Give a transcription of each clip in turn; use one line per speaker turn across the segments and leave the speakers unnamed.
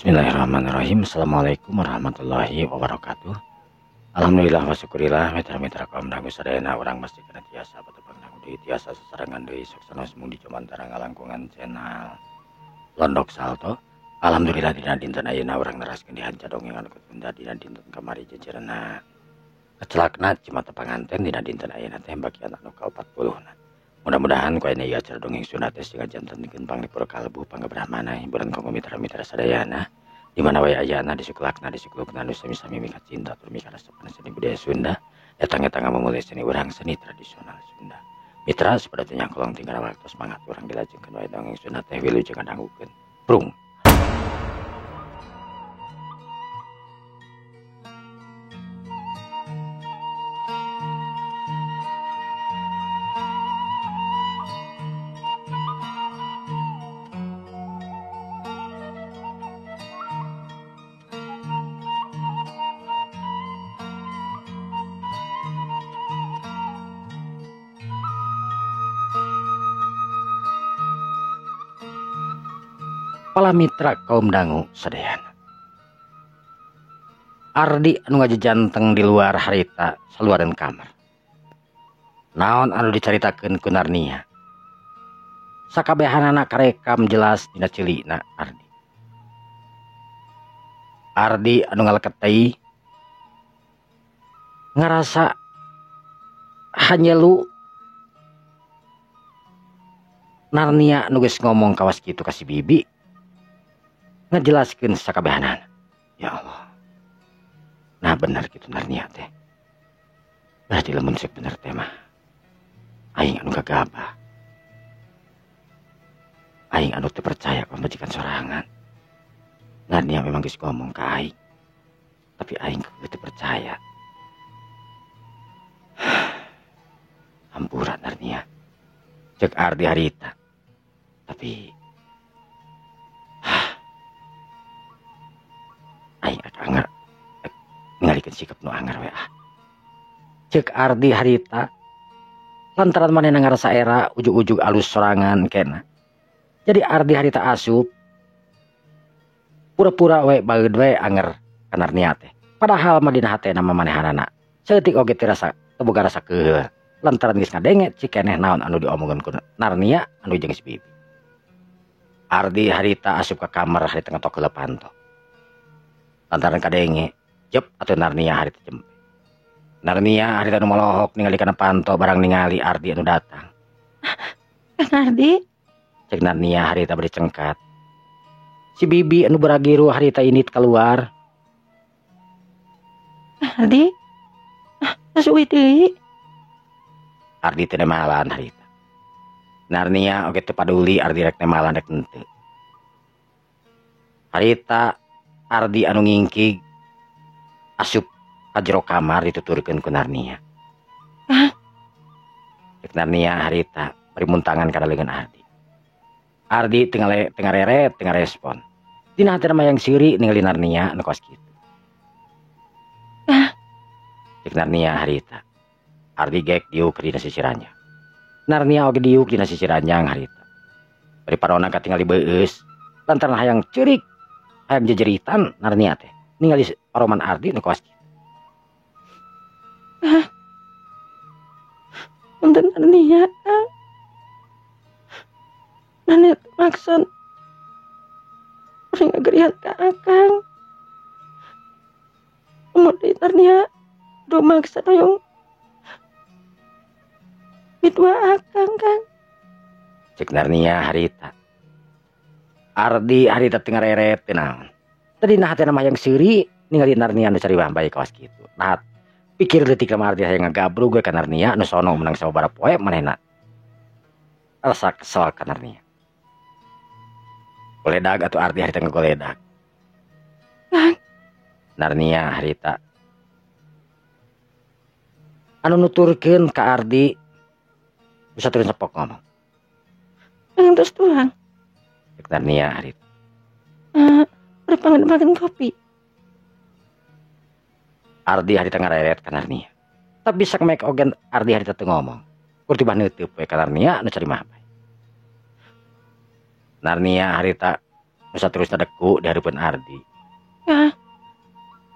Bismillahirrahmanirrahim. Assalamualaikum warahmatullahi wabarakatuh. Alhamdulillah wa syukurillah mitra-mitra kaum dangu sadayana urang masih kana tiasa patepang dangu deui tiasa sasarengan deui sok sanos mung di jomantara ngalangkungan channel Londok Salto. Alhamdulillah dina dinten ayeuna urang neraskeun di hanca dongeng anu katunda dina dinten kamari jejerna kecelakna Cimata Panganten dina dinten ayeuna teh bagian anu ka-40 na. Mudah-mudahan ku ayeuna ieu acara dongeng Sunda teh sing ngajantenkeun panglipur kalbu panggabrahmana hiburan kanggo mitra-mitra sadayana di mana wae ayana di suklakna di suklukna nu sami-sami mika cinta tur mika resep kana seni budaya Sunda eta eta ngamumule seni urang seni tradisional Sunda. Mitra supaya teu nyangkolong tinggal waktu semangat urang dilajengkeun wae dongeng Sunda teh wilujeng ngadangukeun. Prung. Pala mitra kaum dangu sadayana. Ardi anu ngajejanteng di luar harita saluareun kamar. Naon anu dicaritakeun ku Narnia? Sakabehanana karekam jelas dina ceulina Ardi. Ardi anu ngaleket teh ngarasa hanyelu Narnia nu geus ngomong kawas kitu ka si Bibi. Ngejelaskeun sakabehanana. Ya Allah. Nah bener gitu Narnia teh. Berarti lamun sek bener teh mah aing anu gagabah. Aing anu teu percaya ka pamajikan sorangan. Narnia memang geus ngomong ka aing. Tapi aing teu percaya. Hampura Narnia. Cek Ardi harita. Tapi aing anger ningalikeun sikap nu anger we ah. Cek Ardi harita lantaran manehna ngarasa era ujug-ujug alus sorangan kena. Jadi Ardi harita asup pura-pura we baeud we anger ka Narnia teh. Padahal mah dina hatena mah manehanana saeutik oge teu rasa teu boga rasa keuheul lantaran geus ngadenge cikeneh naon anu diomongkeun ku Narnia anu jeung si Bibi. Ardi harita asup ka kamar harita ngetok heula panto. Lantaran kadenge jep atuh Narnia harita jempe. Narnia harita nu molohok ningali kana panto barang ningali Ardi anu datang.
Kang Ardi?
Cek Narnia harita bari cengkat. Si Bibi anu beragiru harita init keluar.
Ardi? Asup deui.
Ardi teu nemalan harita. Narnia oge teu paduli Ardi rek nemalan rek henteu. Harita Ardi anu ngingkig asup ka jero kamar dituturkeun ku Narnia.
Hah?
Cek Narnia harita bari muntangan kana leungeun Ardi. Ardi teu ngareret, teu ngarespon. Dina hatena mah yang seuri ningali Narnia anu kos kitu.
Hah?
Cek Narnia harita. Ardi gek diuk dina sisi ranjang. Narnia oge diuk dina sisi ranjang harita. Bari parona katingali beueus lantaran hayang ceurik. Hayang jejeritan Narnia teh ningali paroman Ardi nu kawas kitu.
Hah? Punten Narnia. Narnia maksud bari ngagerihan ka Akang. Umur deui Narnia duh maksa hoyong midua Akang Kang.
Cek Narnia harita. Ardi harita teu ngareret teu naon. Tadi nah hatena mah yang seuri ningali Narnia nu cari bae kawas kitu. Nah pikir detik mah Ardi hayang ngagabrug we ka Narnia nu sono menang sababaraha poe manehna. Rasa kesel ka Narnia. Goledag atuh Ardi harita ngagoledag.
Kang.
Narnia harita anu nuturkeun ka Ardi bisa turun sepok ngomong.
Kang terus tuang.
Cek Narnia harita.
Udah pangan kopi.
Ardi harita ngareret ka Narnia. Tapi sakemek oge Ardi harita teu ngomong. Kur tibah neuteub we ka Narnia anu cari mah bae. Narnia harita Nu saterusna deku di hareupeun Ardi.
Kang,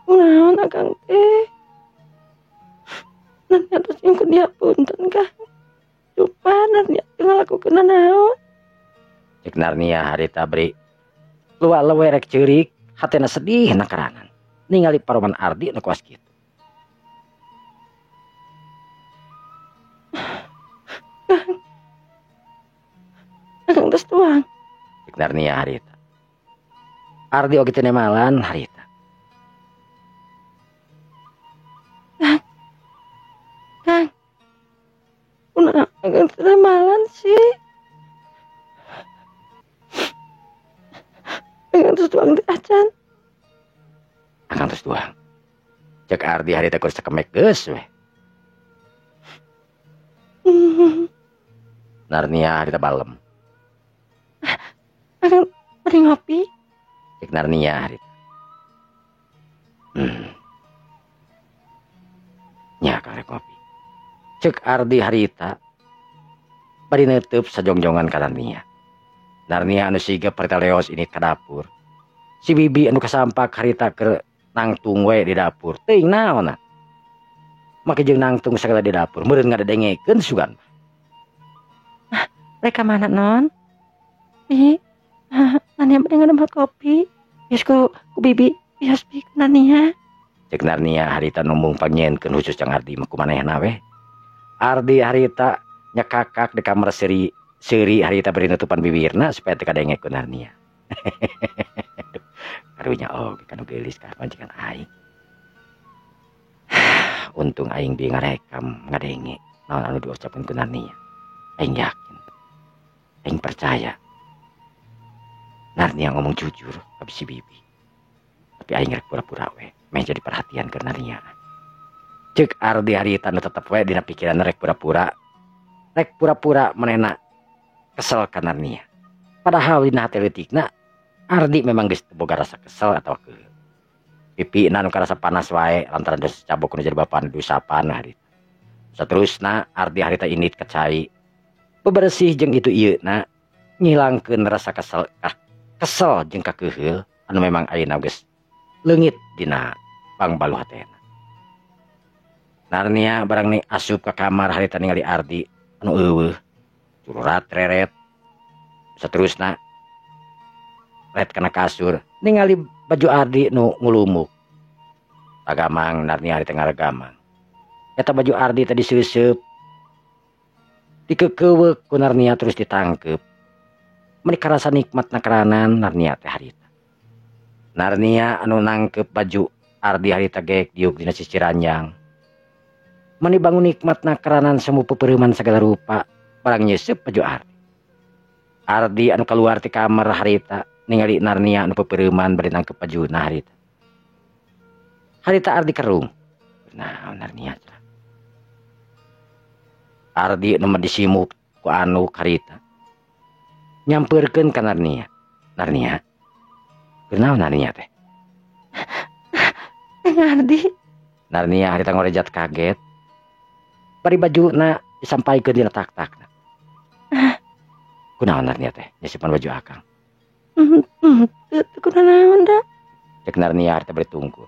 kunaon akang teh? Narnia terus nyungkeun dihapunten Kang. Lupa Narnia teu ngalakukeun nanaon.
Cek Narnia harita beri luwa-lewe rek ceurik, hatena sedih nakaranan. Ningali paroman Ardi nu kuas kitu.
Kang, akang tos tuang.
Cek Narnia harita. Ardi oge teu nemalan harita.
Kang, Kang, kunaon akang teu nemalan sih? Akang tos tuang teh acan.
Akang tos tuang. Cek Ardi harita keur sakemek geus weh. Narnia harita balem.
Akang bari ngopi.
Cek Narnia harita. Nya akang rek ngopi. Cek Ardi harita bari neuteub sajongjongan ka Narnia. Narnia anu sigep harita leos ini ka dapur. Si Bibi anu kasampak harita keur nangtung we di dapur. Teuing naonna. Make jeung nangtung sagala di dapur, meureun ngadedengekeun sugan.
Rek ka mana non? Bi, Narnia bade ngadamel kopi. Bios ku Bibi, bios bi ku Narnia.
Cek Narnia harita numbung pangnyenkeun khusus jang Ardi mah ku manehna we. Ardi harita nyekakak di kamar seuri seuri harita bari nutupan bibirna supaya teu kadenge ku Narnia. Karunya oge kanu geulis ka majikan aing. Untung aing bi ngarekam ngadenge naon anu diucapkeun ku Narnia. Aing yakin, aing percaya Narnia ngomong jujur ka si Bibi. Tapi aing rek pura-pura we, meh jadi perhatian ke Narnia. Cek Ardi harita nu tetep we dina pikiran rek pura-pura. Rek pura-pura manehna kesel ka Narnia. Padahal dina hate leutikna Ardi memang geus teu boga rasa kesel atawa keul. Pipi nu karasa panas wae lantaran geus cabok nu jadi bapana diusapan harita. Saterusna Ardi harita indit ka cai. Beberesih jeung itu ieu na ngilangkeun rasa kesel kesel jeung kakeuheul anu memang ayeuna geus leungit dina pangbalu hatena. Narnia barang ni asup ka kamar harita ningali Ardi anu eueuh cururat reret. Saterusna ret kana kasur ningali baju Ardi nu ngulumuk. Tagamang Narnia harita ngaregamang. Eta baju Ardi tadi seuseup dikekeuweuk ku Narnia terus ditangkep. Meni karasa nikmat nakaranan Narnia teh harita. Narnia anu nangkep baju Ardi harita geek diuk dina sisi ranjang. Meni bangun nikmat nakaranan semu pepereuman segala rupa barang nyeuseep baju Ardi. Ardi anu keluar ti kamar harita ningali Narnia anu pepereuman bari nangkep bajuna harita. Harita Ardi kerung. Nah, Narnia cenah. Ardi nu disimuk ku anu harita. Nyampeurkeun ka Narnia. Narnia. Kunaon Narnia teh?
Ardi.
Narnia harita ngorejat kaget. Bari bajuna disampaikeun dina tak-takna. Kunaon Narnia teh nyasipan baju akang?
Teu kunaon da.
Cek Narnia harita bari tunggu.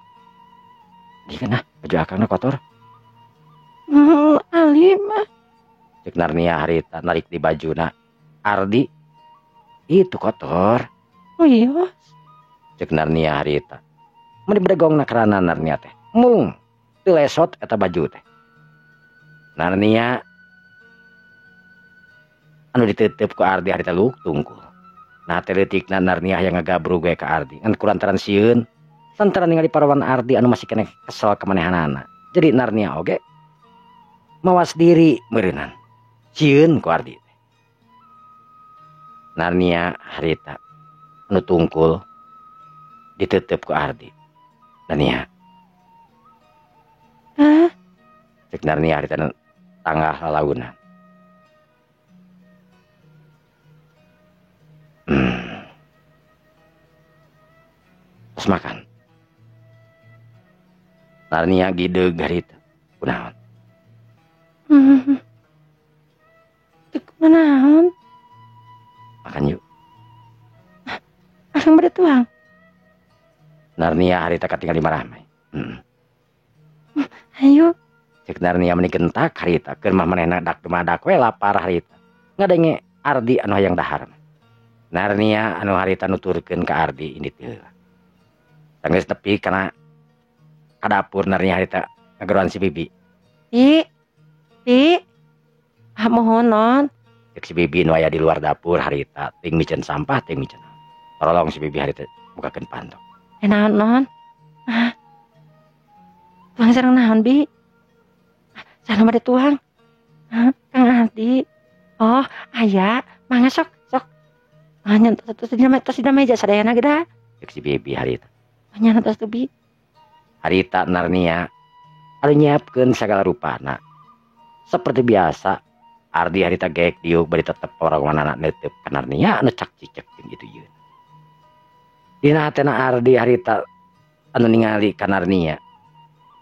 Di kana baju akangna kotor.
Ali mah.
Cek Narnia harita narik di bajuna. Ardi itu kotor.
Oh iya.
Cek Narnia harita. Meni bedegong nakrana Narnia teh. Mung teu lesot eta baju teh. Narnia anu ditutup ku Ardi harita luk tungkul. Nah teh leutikna Narnia hayang ngagabrug we ka Ardi. Ngan kulantaran sieun lantaran ningali parawan Ardi anu masih keneh kesel ka manehanana. Jadi Narnia oge mawas diri meureunnan. Sieun ku Ardi teh. Narnia harita anu tungkul ditutup ku Ardi. Narnia.
Hah?
Cek Narnia harita tangah lalaunan. Terus makan. Narnia gideug harita. Kunaon?
Teu kunaon?
Makan yuk.
Akang bade tuang.
Narnia harita katingali marahmai.
Ayo.
Cek Narnia meni gentak harita keur mah manehna dak dumadak we lapar harita. Ngadenge Ardi anu hayang dahar. Narnia anu harita nuturkeun ka Ardi indit heula. Sanggeus tepi kana ka dapur Narnia harita ngageroan si Bibi.
Bi. Bi. Ah mohon non.
Cek si Bibi nu aya di luar dapur harita ting miceun sampah ting miceun. Tolong si Bibi harita bukakeun pantok.
Naon non? Ah. Tuang sareng naon Bi? Sana bade tuang. Hah, Kang Ardi. Oh, aya, mangga sok, sok. Ah, nya tos dina meja sadayana ge da.
Cek si Bibi harita.
Nya tos tuh Bi.
Harita Narnia anu nyiapkeun sagala rupana. Seperti biasa, Ardi harita geek diuk bari tetep orang manana neuteup ka Narnia anu cak cicek jeung kitu yeun. Dina hatena Ardi harita anu ningali ka Narnia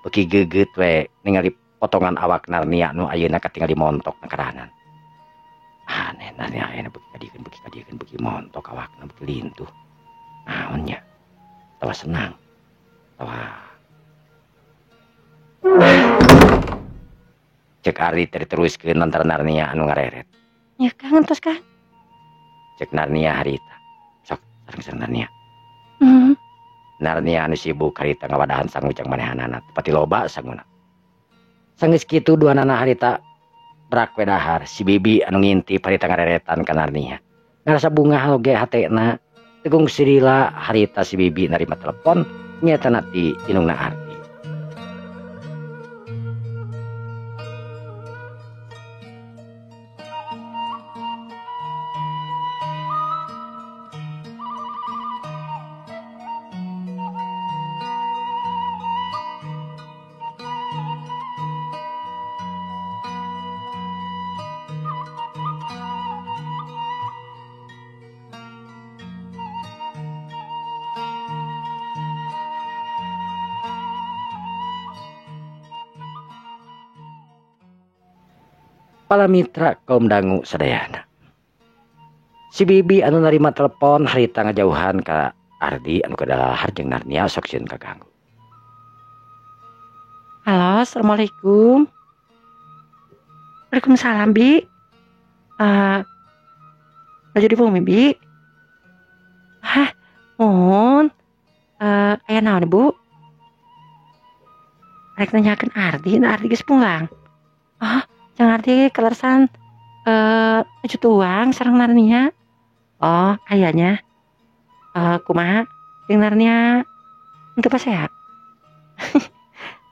beuki geugeut we ningali potongan awak Narnia nu ayeuna katingali montok na karanan. Aneh Narnia ayeuna beuki kadiekeun beuki kadiekeun beuki montok awakna beuki lintuh. Naon nya? Tawa senang. Tawa. Cek Ardi teruskeun lantaran Narnia anu ngareret.
Ya Kang entos Kang.
Cek Narnia harita. Sok sareng-sareng Narnia. Narnia anu sibuk harita ngawadahan sangu jang manehanana pati loba sanguna. Sanggeus kitu duanana harita brak we dahar si Bibi anu ngintip harita ngareretan ka Narnia. Ngarasa bungah oge hatena tegung sirila harita si Bibi narima telepon nyaeta ti indungna Ardi. Pala mitra kaum dangu sadayana. Si Bibi anu narima telepon harita ngajauhan ka Ardi anu kadalahar jeung Narnia sok sieun kaganggu.
Halo, assalamualaikum. Waalaikumsalam Bi. Baju di bumi Bi. Hah, mohon. Aya naon Bu? Rek nanyakeun Ardi, nah Ardi geus pulang. Ah, jang Ardi kelersan nuju tuang sareng Narnia. Oh, ayanya. Kumaha jeung Narnia henteu pasea.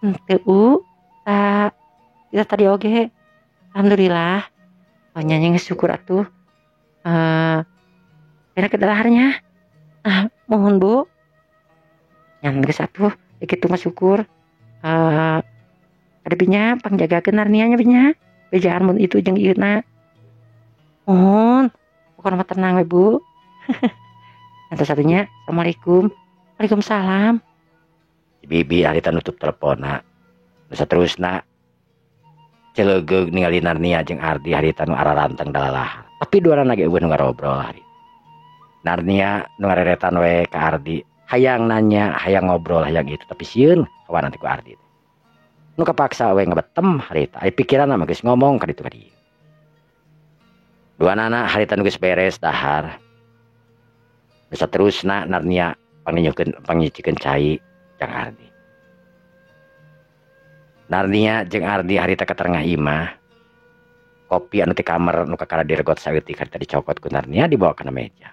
Henteu ta kita tadi oge. Alhamdulillah. Oh, nya geus syukur atuh. Enak kedalaharnya. Ah, mohon Bu. Nya geus atuh kitu mah syukur. Ada binya pangjagakeun Narnia nya binya. Bejaan mun itu jeung ieu na. Mohon, pokona mah tenang we Bu. Nanti satunya, assalamualaikum. Waalaikumsalam.
Si Bibi harita nutup teleponna. Nu saterusna celegeug ningali Narnia jeung Ardi harita nu araranteng dalalahar. Tapi duanana ge eueuh nu ngarobrol harita. Narnia nu ngareretan we ka Ardi, hayang nanya, hayang ngobrol, hayang itu tapi sieun kawan nanti ku Ardi. Nu kapaksa we ngebetem harita. Ari pikiranna mah geus ngomong ka ditu ka dieu. Duanana harita nu geus beres dahar. Nu saterusna Narnia pangnyicikeun cai jang Ardi. Narnia jeung Ardi harita ka tengah imah. Kopi anu ti kamar nu kakara diregot saeutik harita dicokot ku Narnia dibawa kana meja.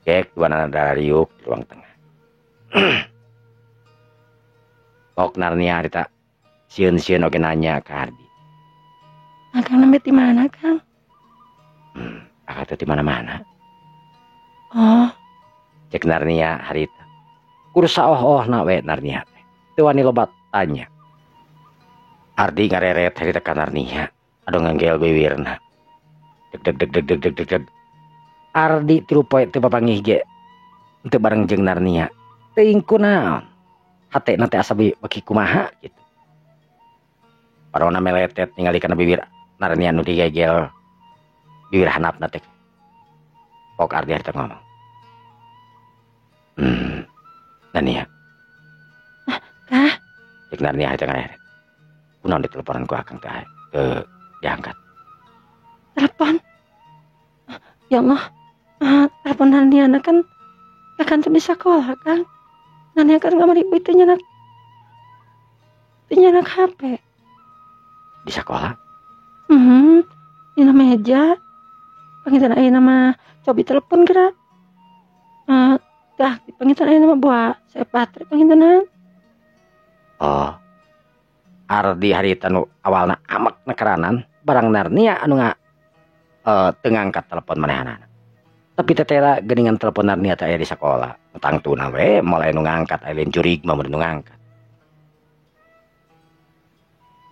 Gek duanana dariuk di ruang tengah. Pok Narnia harita sieun-sieun oge nanya ka Ardi.
Akang nembe di mana, Kang?
Akang teh di mana-mana.
Oh.
Cek Narnia harita. Kursa oh-ohna we Narnia teh. Teu wani loba tanya. Ardi ngareret harita ka Narnia. Aduh nganggel biwirna. Deg deg deg deg deg deg deg deg. Ardi 3 poe teu papanggih ge. Teu bareng jeung Narnia. Teuing kunaon. Hatena teh asa beuki kumaha gitu. Parona meletet ningali kana bibir Narnia nu digegel. Bibir handapna teh. Pok Ardi harita ngomong. Narnia.
Kah?
Cek Narnia harita ngareret. Kunaon diteleponan ku akang teh teu diangkat.
Telepon? Ya Allah, telepon Narnia kan akan tuh di sekolah Kang. Narnia kan kamari teu nyanak HP.
Di sekolah?
Dina meja. Panginten ayeuna mah cobi telepon geura. Tah panginten ayeuna mah buah saya baterai pangintenan.
Oh. Ardi harita nu awalna amek nekeranan barang Narnia anu teu ngangkat telepon manehanana. Tapi tetela geuningan telepon Narnia teh aya di sakola. Tangtuna we mulai nu ngangkat aya lain jurig mah mun nu ngangkat.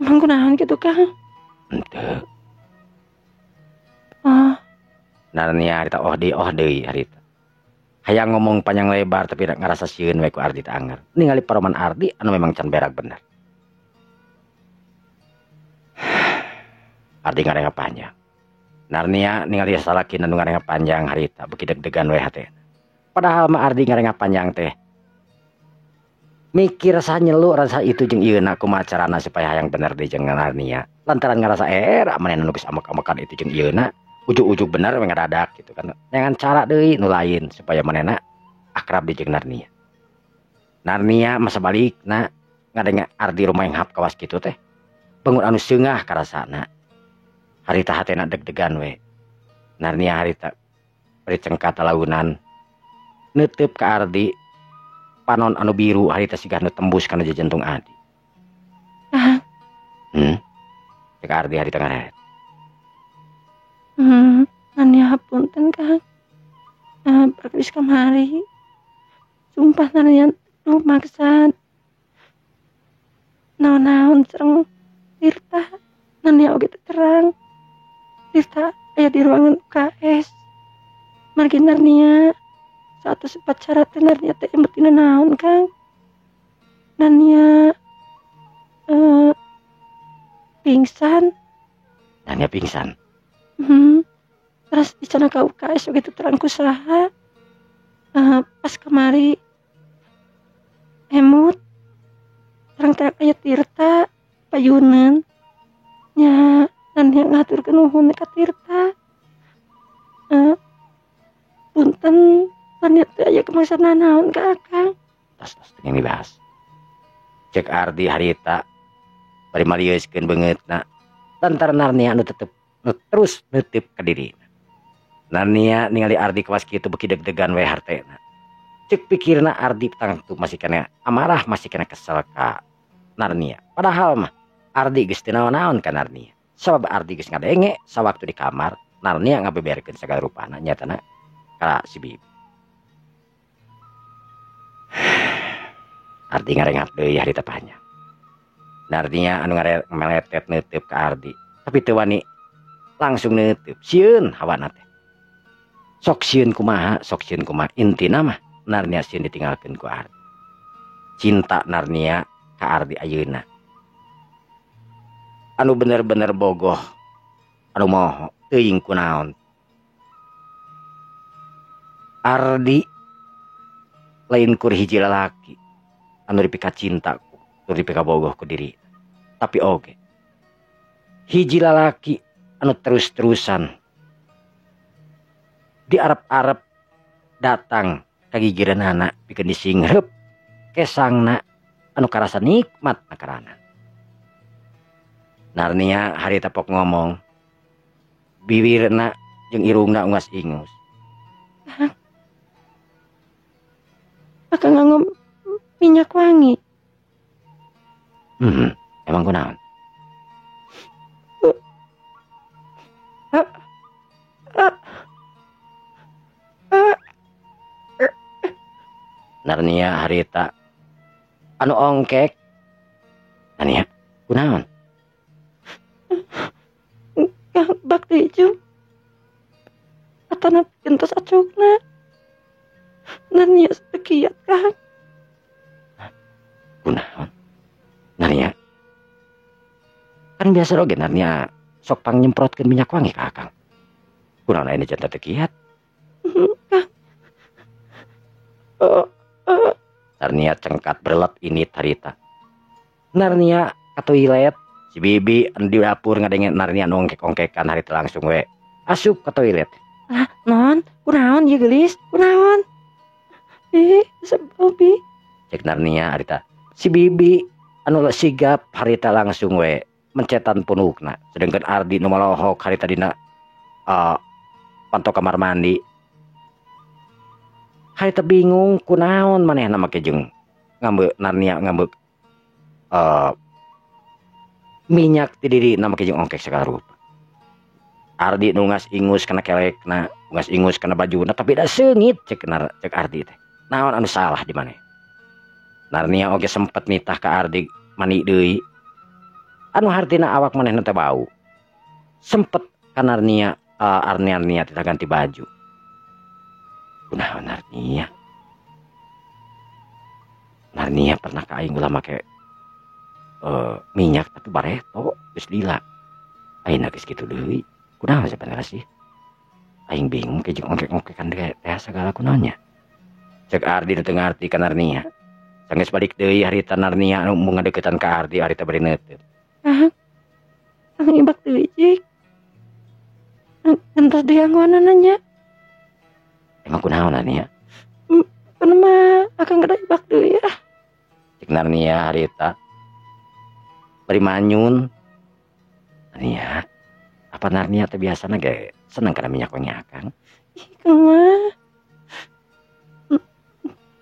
Emang kunaon kitu Kang?
Henteu.
Oh.
Narnia harita oh deui harita. Hayang ngomong panjang lebar tapi ngarasa sieun we ku Ardi teh anger. Ningali paroman Ardi anu memang can berak bener. Ardi ngarenga panjang. Narnia ningali salakina nu ngarenga panjang harita beuki deg-degan we hatena. Padahal mah Ardi ngarenga panjang teh mikir rasa nyelu rasa itu jeung ieuna kumaha carana supaya hayang bener deui jeung Narnia. Lantaran ngarasa era manehna nu geus amek-amekan itu jeung ieuna ujug-ujug bener we ngadadak gitu kan. Neangan cara deui nu lain supaya manehna akrab deui jeung Narnia. Narnia masa balikna ngadenge Ardi rumaenghap kawas kitu teh. Bangun anu seungah karasana. Harita hatena deg-degan we. Narnia harita bari cengkat talaunan neuteup ka Ardi panon anu biru harita sigah nu tembus kana jantung Ardi. Cek Ardi harita ngaret.
Narnia hapunten Kang. Perkawis kamari. Sumpah Narnia tuh maksad. Naon-naon sareng Tirta. Narnia oge teu terang. Tirta aya di ruangan UKS. Margi Narnia saat upacara teh Narnia teh emut dina naon Kang. Narnia pingsan.
Narnia pingsan.
Terus di sana ka UKS oge teu terang ku saha. Pas kamari emut terang-terang aya Tirta payunan nya. Narnia ngaturkeun nuhun ka Tirta. Punten Narnia teh aya kemasan naon ka Akang.
Tos teu dibahas. Cek Ardi harita bari malieuskeun beungeutna. Lantaran Narnia anu tetep nu terus neuteup ka dirina. Narnia ningali Ardi kawas kitu beuki deg-degan we hartena. Cek pikirna Ardi tangtu masih kena amarah masih kena kesel ka Narnia. Padahal mah Ardi geus teu naon-naon ka Narnia. Sabab Ardi geus ngadenge sawaktu di kamar Narnia ngabeberkeun sagala rupana nyatana ka si Bibi. Ardi ngarengap deui harita panjang. Narnia anu meletet neuteup ka Ardi, tapi teu wani langsung neuteup. Sieun hawana teh. Sok sieun kumaha, intina mah Narnia sieun ditinggalkeun ku Ardi. Cinta Narnia ka Ardi ayeuna anu bener-bener bogoh, anu moho teuing kunaon. Ardi lain kur hiji lalaki anu dipika cinta ku, tur dipika bogoh ku diri. Tapi oge hiji lalaki anu terus-terusan di Arab-Arab datang ka gigireunana pikeun disingreup kesangna anu karasa nikmat nakarana. Narnia harita pok ngomong biwirna jeung irungna ungas ingus.
Akang nganggo minyak wangi.
Emang kunaon? Narnia harita anu ongkek. Narnia kunaon?
Kang bakti hijau atana gentos acukna. Narnia sekiat Kang.
Kunaon? Narnia kan biasa oge Narnia sok pang nyemprotkeun minyak wangi ka Akang. Kunaon aya jantan teu kiat?
Kang.
Narnia cengkat berlet ini harita. Narnia ka toilet, si Bibi anu di dapur ngadenge Narnia nu ongkek-ongkekan harita langsung we asup ka toilet.
Lah, non, kunaon ieu geulis? Kunaon? Ih, sebel Bi.
Cek Narnia harita. Si Bibi anu sigap harita langsung we mencetan punukna. Sedangkan Ardi nu malohok harita dina panto kamar mandi. Harita bingung kunaon manehna make jeung ngambek Narnia ngambek minyak ti dirina make jeung ongkek sagala rupa. Ardi nu ngas ingus kana kelekna, ngas ingus kana bajuna tapi da seungit cek cek Ardi teh. Naon anu salah di maneh? Narnia oge sempet nitah ka Ardi mandi deui. Anu hartina awak manehna teh bau. Sempet ka Narnia Arnia teh ganti baju. Kunaon Narnia? Narnia pernah ka aing ulah make minyak tapi bareto geus lila. Ayeuna geus kitu deui. Kunaon sabenerna sih? Aing bingung ke jeung ongkek-ongkekan teh sagala kunaonnya. Cek Ardi nu teu ngarti ka Narnia. Sanggeus balik deui harita Narnia anu embung ngadeukeutan ka Ardi harita bari neuteut.
Ah. Ang ibak deui cik. Entos deui anggonan nya.
Emang kunaon Narnia?
Kunaon mah akang geura ibak deui ah.
Cek Narnia harita bari manyun. Narnia, apa Narnia teh biasana ge seneng kana minyak wangi akang?
Ih, kumaha?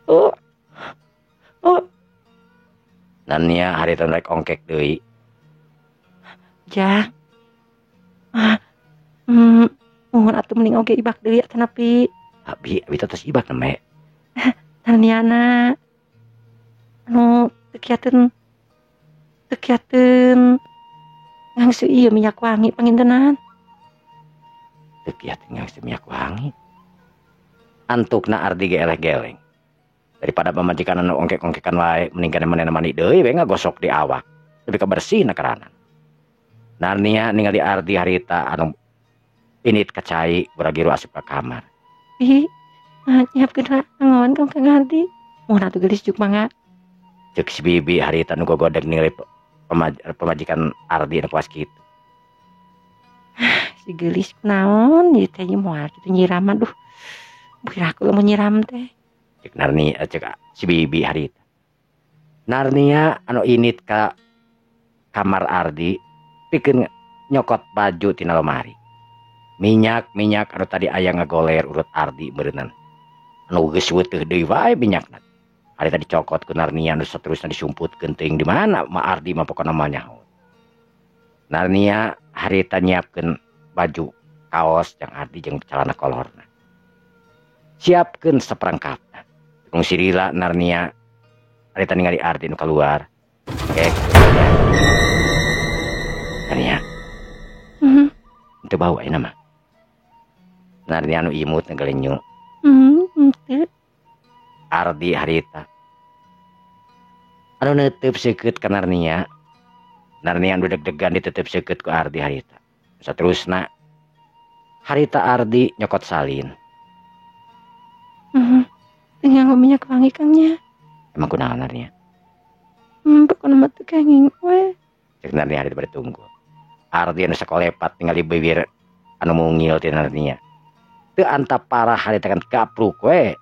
Oh. Oh.
Narnia harita rek ongkek deui.
Jang. Ah. Mohon atuh mending oge ibak deui atanapi.
Abi, abi teh tos ibak nembe.
Narniana anu teu kiateun ngangsu ieu minyak wangi pangintenan.
Teu kiateun ngangsu minyak wangi. Antukna Ardi ge eleh-geleng. Daripada pamajikan anu ongkek-ongkekan wae mending kana manehna mandi deui we ngagosok di awak. Lebih kabersih na keranan. Narnia ningali Ardi harita anu init ka cai buragiru asup ka kamar.
Ih, nyiapkeun angon ka Kang Ardi. Mun atuh geulis juk mangga.
Cek si Bibi harita nu gogodeg ningali pamajikan Ardi nu kuas kitu.
Si geulis kunaon ieu teh moal kitu nyiram aduh. Piraku lamun nyiram teh.
Cek Narnia cek si Bibi harita. Narnia anu init ka kamar Ardi pikeun nyokot baju tina lomari. Minyak-minyak anu tadi aya ngagoler urut Ardi beureunan. Anu geus weuteeh deui wae minyakna. Harita dicokot ku Narnia nu saterusna disumputkeun teuing di mana ma Ardi mah pokona mah nyaho. Narnia harita nyiapkeun baju kaos jeung Ardi jeung calana kolorna. Siapkeun saperangkapna. Kungsi lila Narnia harita ningali Ardi nu kaluar. Kek. Narnia. Teu bau ayeuna mah. Narnia anu imut ngagelenyu.
Henteu.
Ardi harita anu neuteub seukeut ka Narnia. Narnia anu deg-degan diteuteup seukeut ku Ardi harita. Saterusna harita Ardi nyokot salin.
Teu nganggo minyak wangi Kang nya.
Emang kunaon Narnia?
Pokona mah teu kenging we.
Cek Narnia harita bari tunggu. Ardi anu sakolepat ningali bibir anu mungil ti Narnia. Teu antap parah harita kan gapruk we.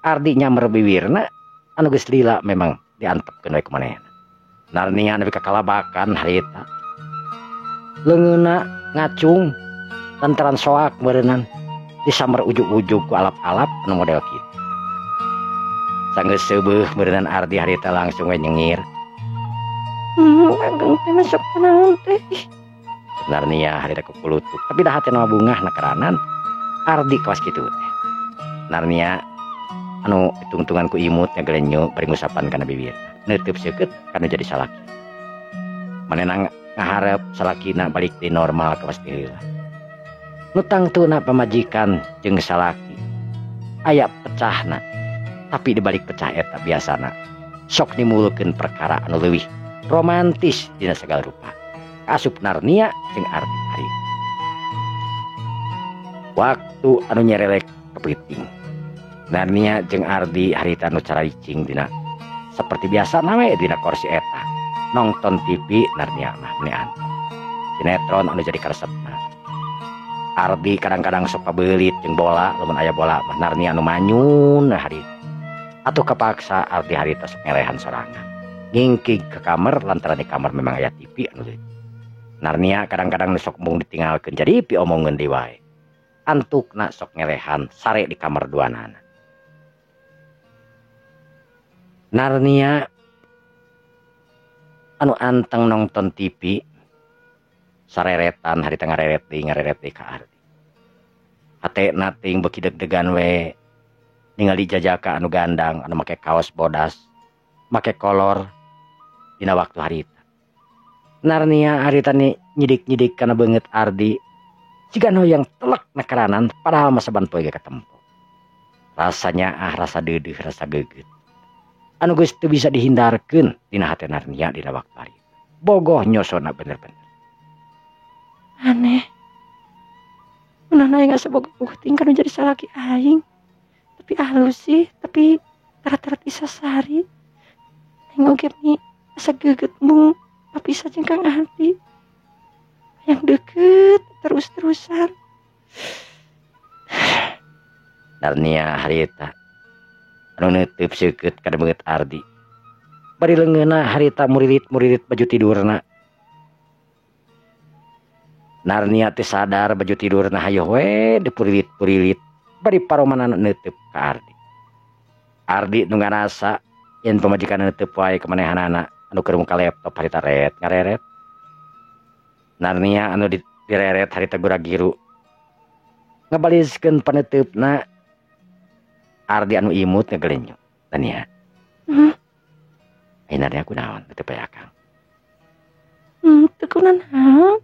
Ardi nyamber bibirna anu geus lila memang diantepkeun we ku manehna. Narnia nepi ka kalabakan harita. Leungeunna ngacung lantaran soak meureunnan disamber ujug-ujug ku alap-alap anu model kitu. Sanggeus seubeuh meureunnan Ardi harita langsung we nyengir.
Ageng teh masuk kunaon teh.
Narnia harita kukulutuk tapi dah hatena mah bungah na keranan Ardi kawas kitu teh. Narnia anu ditungtungan ku imut ngagelenyu bari ngusapan kana bibir. Neuteub seukeut kana jadi salaki. Manehna ngaharep salakina balik di normal kawas ti heula. Nu tangtuna pamajikan jeung salaki aya pecahna. Tapi dibalik pecah eta biasana sok nimulkeun perkara anu leuwih romantis dina sagala rupa. Asup Narnia jeung Ardi harita. Waktu anu nyerelek kepiting. Narnia jeung Ardi harita anu caricing dina Seperti biasa nawe dina kursi eta nonton TV Narnia mah meni anteng. Sinetron anu jadi karesepna. Ardi kadang-kadang sok pabeulit jeung bola lamun aya bola mah Narnia anu manyun harita. Atuh kapaksa Ardi harita sok ngelehan sorangan. Ngingkig ke kamar lantaran di kamar memang aya TV anu leutik. Narnia kadang-kadang sok mung ditinggalkeun jadi piomongeun deui wae. Antukna sok ngelehan sare di kamar duanana. Narnia anu anteng nonton TV sareretan harita ngareret deui ka Ardi. Hatena ting beuki deg-degan we ningali jajaka anu gandang anu make kaos bodas, make kolor dina waktu harita. Narnia harita ni nyidik-nyidik kana beungeut Ardi siga nu hoyong telek nakaranan padahal mah saban poe ge katempo. Rasanya rasa deudeuh, rasa geugeut. Anu geus teu bisa dihindarkeun dina hate Narnia dina waktu harita. Bogoh nyosona bener-bener.
Aneh. Kunaon aing asa bogoh ting kanu jadi salaki aing. Tapi alus sih, tapi tarat-tarat isa sari. Aing oge ni asa geugeut mung papisah jeung Kang Ardi. Yang deket terus-terusan.
Narnia harita anu neuteub seukeut kana beungeut Ardi. Bari leungeunna harita murilit-murilit baju tidurna. Narnia teh sadar baju tidurna hayoh we dipurilit-purilit bari paromanana neuteub ka Ardi. Ardi nu ngarasa yen pamajikanna neuteub wae ka manehanana anu keur muka laptop harita ret ngareret. Narnia anu direret harita gura-giru ngabaliskeun paneuteup-na. Ardi anu imut ngagelenyuk. Narnia. Ai Narnia kunaon teu paya akang.
Teu kunaon.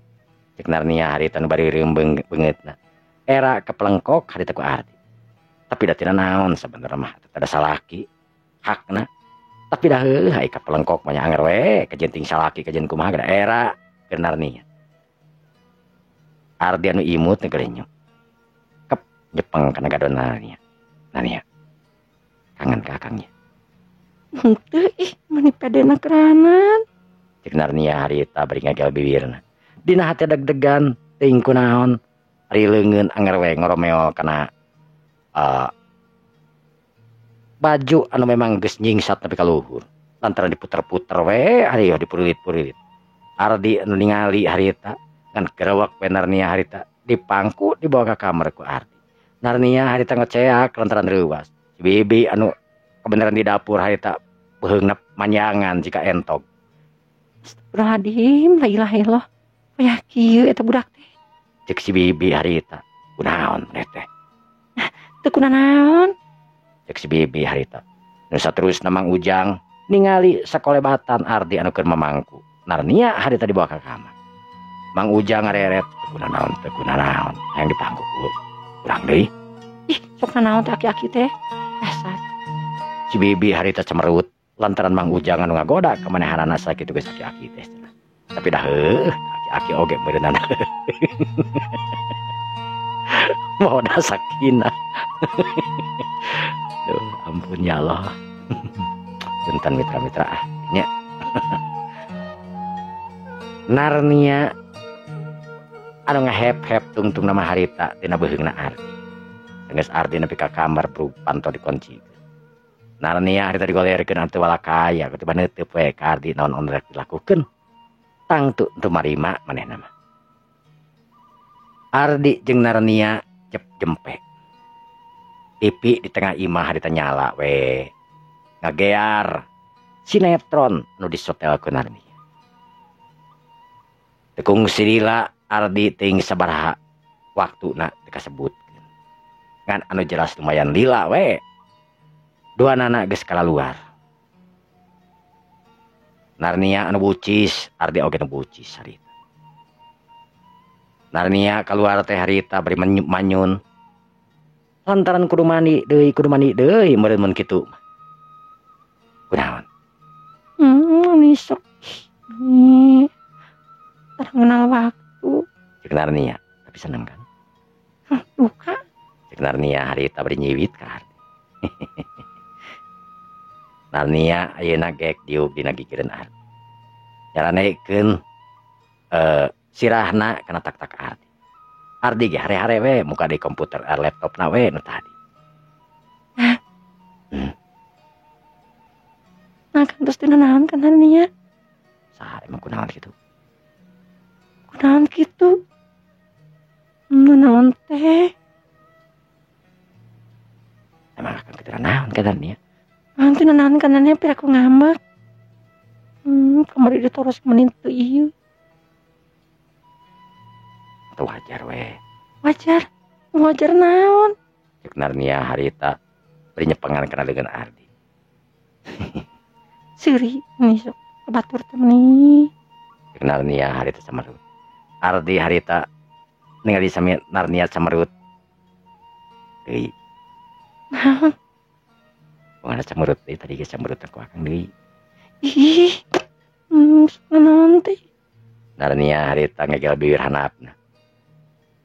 Cek Narnia harita nu bari reumbeng beungeutna. Era kepelengkok harita ku Ardi. Tapi da tina naon sabenerna mah teu ada salaki hakna. Tapi dah heuh ai kapelengkok mah nya anger we kajenting salaki kajen kumaha da era keur Narnia. Ardi anu imut ngagelenyuk. Kep nyepeng kana gadon Narnia. Narnia. Kangen ka akangnya.
Henteu ih meni pedena keranan.
Cek Narnia harita bari ngagel bibirna. Dina hate deg-degan teuing kunaon. Ari leungeun anger we ngoromeol kana baju anu memang geus nyingsat nepi ka luhur. Lantaran diputer-puter we ari dipurilit-purilit. Ardi anu ningali harita ngan gerewek we Narnia harita dipangku dibawa ka kamar ku Ardi. Narnia harita ngeceak lantaran reuwas. Si Bibi anu kebenaran di dapur harita beuheungna manyangan jika entog.
Astagfirullahaladzim, la ilaha illallah. Payah kieu eta budak teh.
Cek si Bibi harita, kunaon maneh teh?
Teu kunanaon.
Cek si Bibi harita. Nu saterusna Mang Ujang ningali sakolebatan Ardi anu keur mamangku. Narnia harita dibawa ka kamar. Mang Ujang ngareret, teu kunanaon, teu kunanaon. Hayang dipangku ku urang deui.
Ih, sok nanaon teh aki-aki teh. Dasar.
Si Bibi harita cemerut lantaran Mang Ujang anu ngagoda ka manehanana sakitu geus aki-aki teh cenah. Tapi dah heuh, aki-aki oge meureunana. Mau dah sakinah. Duh, ampun ya Allah. Punten mitra-mitra ah nya. Narnia anu ngahep-hep tungtung nama harita tina beuheungna Ardi. Geus Ardi nepi ka kamar panto dikunci. Narnia harita digolerkeun anu teu walakaya katiba neuteub we ka Ardi naon anu rek dilakukeun. Tangtu teu marima manehna mah. Ardi jeung Narnia cep jempe. TV di tengah imah harita nyala we. Ngagear sinetron nu disotel ku Narnia. Teu kungsi lila Ardi teuing sabaraha waktuna teu kasebutkeun. Ngan anu jelas lumayan lila we. Duanana geus kalaluar. Narnia anu bucis, Ardi oge nu bucis harita. Narnia keluar teh harita bari manyun. Lantaran kudu mandi deui meureun mun kitu. Kunaon?
Nisok. Tara ngenal waktu.
Cek Narnia, tapi seneng kan?
Duka.
Cek Narnia harita bari nyiwit ka Ardi. Narnia ayeuna gek diuk dina gigireun Ardi. Nyaranekeun sirahna kana tak-tak Ardi. Ardi ge hare-hare we muka di komputer laptopna we nu tadi.
Nah, kan terus dina naon kan Narnia?
Saha emang kunaon kitu?
Kunaon kitu? Naon teh?
Emang akan kitu naon kan Narnia?
Nanti naon kan Narnia piraku ngambek. Kamari ditoros meni teu ieu.
Teu wajar we.
Wajar? Wajar naon?
Cek Narnia harita bari nyepengan kana leungeun Ardi.
Seuri nih sok batur teh meni.
Cek Narnia harita samerut. Ardi harita ningali sami Narnia samerut. Deui.
Naon?
Pokona samerut deui tadi ge samerut ku akang deui.
Ih. Naon teh?
Narnia harita ngegel bibir handapna.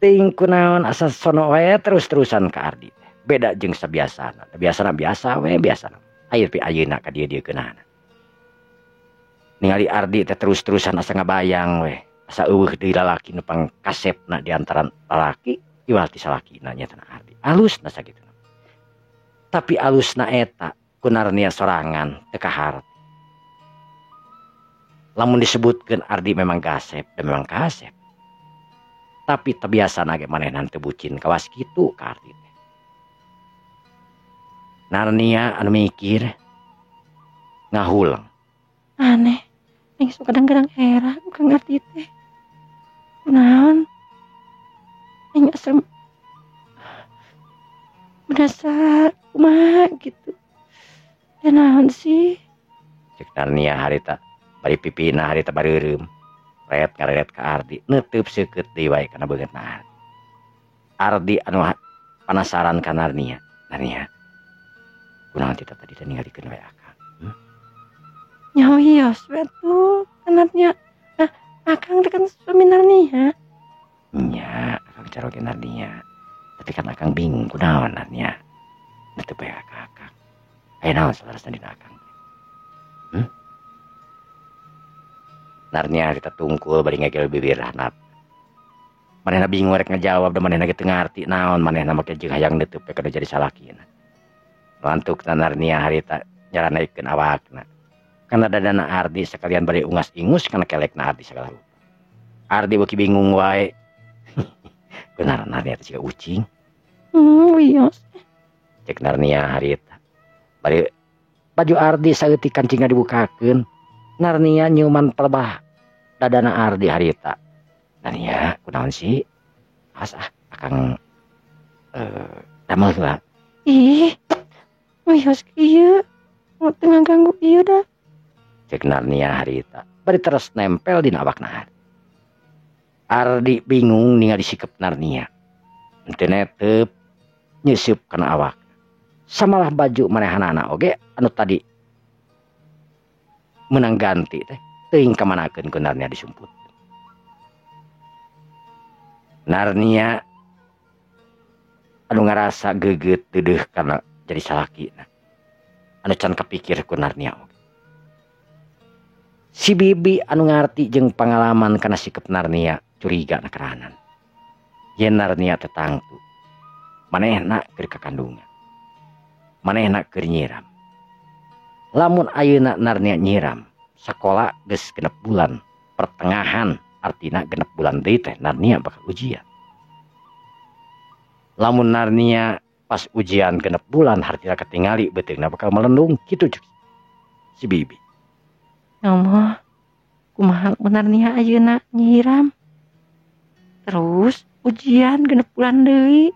Teuing kunaon asa sono we terus-terusan ka Ardi teh. Beda jeung sabiasana. Biasana biasa we biasana. Aya pi ayeuna ka dieu dieukeunnana. Ningali Ardi teh terus-terusan asa ngabayang we. Asa eueuh deui lalaki nu pangkasepna di antara lalaki iwal ti salakina nya teh Ardi. Alusna sagituna. Tapi alusna eta ku Narnia sorangan teu kaharti. Lamun disebutkeun Ardi memang kasep dan memang kasep. Tapi tebiasana ge manehna teu bucin kawas kitu ka Ardi teh. Narnia anu mikir ngahuleng.
Aneh, aing sok kadang-kadang heran ku Ardi teh. Kunaon? Aing asa merasa kumaha gitu. Ya naon sih?
Cek Narnia harita bari pipina harita bareureum. Ret ngareret ka Ardi, neuteub seukeut deui wae kana beungeutna Ardi. Ardi anu panasaran ka Narnia. Narnia, kunaon teh tadi teh ningalikeun we akang?
Nya wios we atuh ka Narnia. Ah, akang teh kan suami Narnia.
Nya, akang caroge Narnia. Tapi kan akang bingung kunaon Narnia. Neuteub we ka akang. Aya naon salarasna dina akang teh? Narnia harita tungkul bari ngegel bibir handap. Manehna bingung rek ngajawab da manehna ge teu ngarti naon manehna make jeung hayang neuteub we kana jadi salakina. Lantukna Narnia harita nyaranaikeun awakna. Kana dadana Ardi sakalian bari ungas-ingus kana kelekna Ardi sagala rupa. Ardi beuki bingung wae. Benar Narnia teh siga ucing.
Wios.
Cek Narnia harita. Bari baju Ardi saeutik kancingna dibukakeun. Narnia nyuman pelebah dadana Ardi harita. Narnia kunaon sih? As ah akang damel heula.
Ih. Wios kieu. Teu ngaganggu ieu dah.
Cek Narnia harita. Bari terus nempel dina awakna Ardi. Ardi bingung ningali sikep Narnia. Henteu netep nyeuseub kana awak. Samalah baju manehanana oge anu tadi menang ganti teh teuing kamanakeun ku Narnia disumput. Narnia anu ngarasa geget deudeuh kana jadi salakina. Anu can kapikir ku Narnia oge. Si Bibi anu ngarti jeung pangalaman kana sikep Narnia curiga na keranan. Yen Narnia teh tangtu manehna keur kakandungan. Manehna keur nyiram. Lamun ayeuna Narnia nyiram, sakola geus genep bulan, pertengahan artina genep bulan deui teh Narnia bakal ujian. Lamun Narnia pas ujian genep bulan hartina katingali beuteungna bakal melendung kitu cek si Bibi.
Ya Allah, kumaha Narnia ayeuna nyiram? Terus ujian genep bulan deui.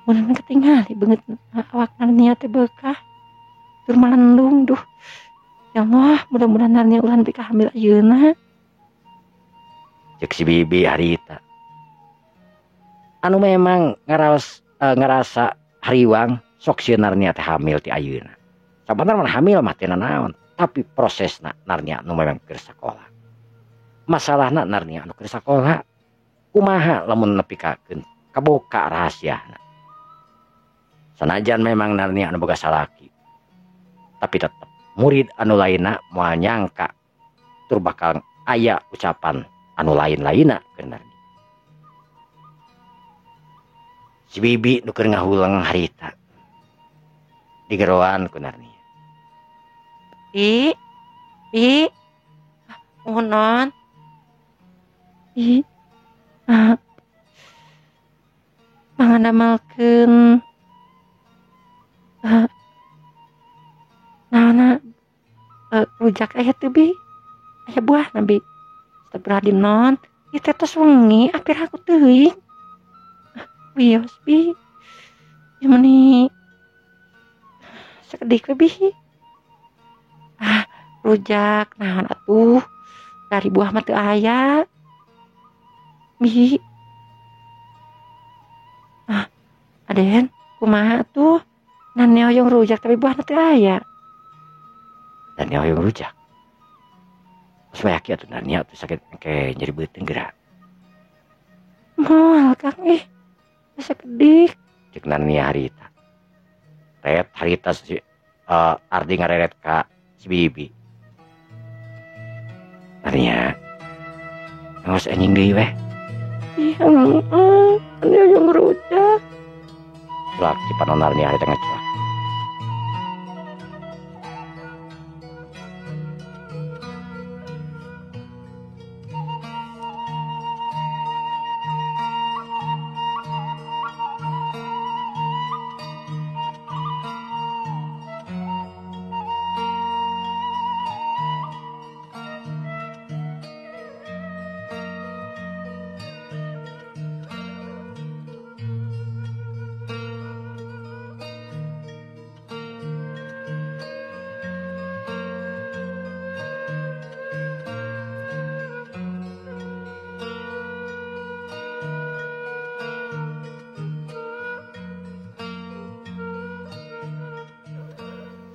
Mun katingali beungeut awak Narnia teh beukah. Tur melendung duh. Ya Allah, mudah-mudahan Narnia ulah nepi ka hamil ayeuna.
Cek si Bibi harita. Anu memang ngarasa hariwang sok sieun Narnia teh hamil ti ayeuna. Sabenerna mah hamil mah teu nanaon, tapi prosesna Narnia nu memang keur sakola. Masalahna Narnia anu keur sakola kumaha lamun nepi kakeun kaboka rahasiana. Sanajan memang Narnia anu boga salaki, tapi tetep Murid anu lainna moal nyangka tur bakal aya ucapan anu lain-lainna keur Narnia. Si Bibi nu keur ngahuleng harita digeroan ku Narnia.
Bi, Bi, unon. Bi, mangadamelkeun naonna rujak aya teu Bi? Aya buahna Bi. Astagfirullahaladzim non, ieu teh tos wengi apir aku teuing. Wios Bi. Ieu meuni sakedik we Bi. Ah, rujak naon atuh? Dari buah mah teu aya. Bi. Ah, Aden, kumaha atuh? Nani hoyong rujak tapi buahna teu aya.
Nani hoyong rujak. Terus wayaki atuh Narnia atuh sakit engke nyeri beuteung geura.
Moal Kang ih. Sakedik.
Cek Narnia harita. Ret harita si Ardi ngareret ka si Bibi. Narnia. Ngawas anjing deui weh.
Ih, heeh, anu hoyong rujak.
Cuak si panon Narnia harita ngacuak.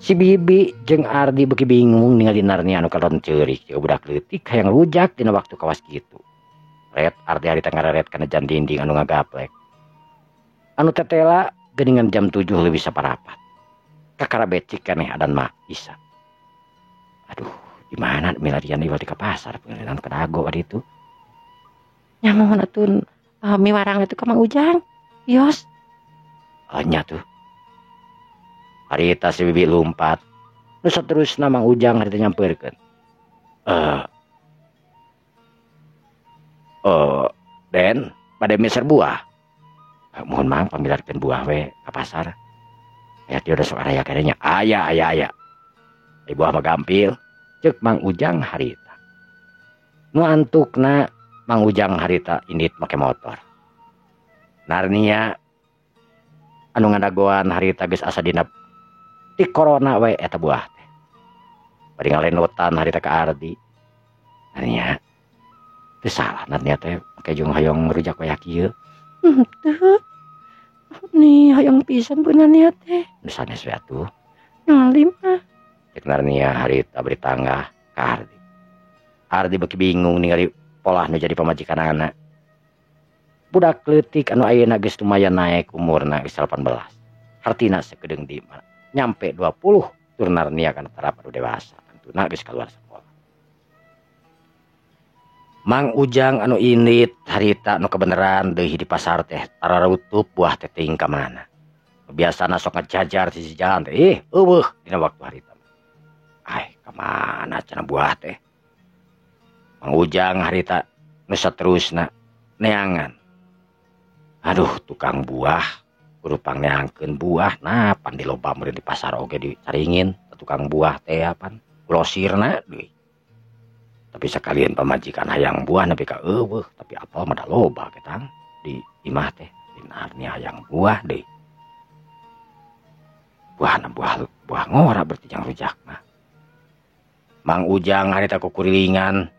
Si Bibi jeung Ardi beuki bingung ningali Narnia anu kalon ceurik jeung budak leutik hayang rujak dina waktu kawas kitu. Ret Ardi harita ngareret kana jam dinding anu ngagaplek. Anu tetela geuningan jam 7 leuwih saparapat. Kakara becik keneh adan mah isa. Aduh, di mana milarian ieu ka pasar pengaliran ka dago adi itu.
Nya mohon atuh miwarang itu ka Mang Ujang. Yos.
Oh nya tuh. Harita si Bibi lumpat. Nu saterusna Mang Ujang harita nyampeurkeun. Den, bade meser buah. Mohon Mang pamilarkeun buah we ka pasar. Aya teu sok araya kadenya. Aya aya aya. Ai buah mah gampil. Ceuk Mang Ujang harita. Nu antukna Mang Ujang harita indit make motor. Narnia anu ngadagoan harita geus asa dina ti corona we eta buah teh. Bari ngalenotan harita ka Ardi. Narnia teu salah Narnia teh make jeung hoyong rujak waya kieu.
Henteu. Nih hoyong pisan pun Narnia teh.
Nu sanes we atuh.
Ngalim ah.
Cek Narnia harita beri tanggah ka Ardi. Ardi beuki bingung ningali polah nu jadi pamajikanana. Budak leutik anu ayeuna geus lumayan naek umurna geus 18. Hartina sakedeung di nyampe 20 tur Narnia kana tarap anu dewasa tentuna geus kaluar sekolah. Mang Ujang anu indit harita nu kebeneran deui di pasar teh tararutup buah teh teuing ka mana. Biasana sok ngajajar sisi jalan teh ih eueuh dina waktu harita. Ai ka mana cenah buah teh. Mang Ujang harita nu saterusna neangan. Aduh tukang buah kudu pangneangkeun buah nah pan di loba meureun di pasar oge dicaringin tukang buah teh pan glosirna deui. Tapi sekalian pamajikan hayang buah nepi ka eueuh tapi apel mah da loba ketang di imah teh dinarnya hayang buah deui. Buahna buah ngora berarti jang rujak mah. Mang Ujang harita kukurilingan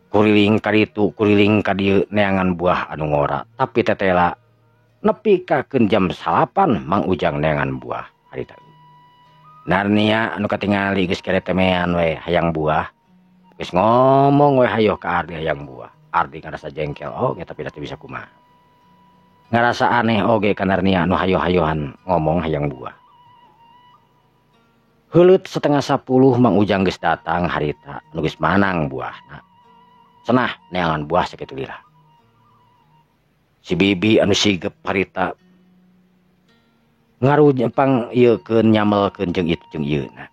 kuriling kaditu kuriling kadieu neangan buah anu ngora tapi tetela nepi ka keun jam 9 Mang Ujang neangan buah harita. Narnia anu katingali geus keretemean we hayang buah geus ngomong we hayoh ka Ardi hayang buah. Ardi ngarasa jengkel oge tapi da teu bisa kumaha. Ngarasa aneh oge ka Narnia anu hayoh-hayohan ngomong hayang buah. Heuleut 9:30 Mang Ujang geus datang harita nu geus manang buahna. Cenah neangan buah sakitu lila. Si Bibi anu sigep harita ngarunyepang ieukeun nyamelkeun jeung itu jeung ieuna.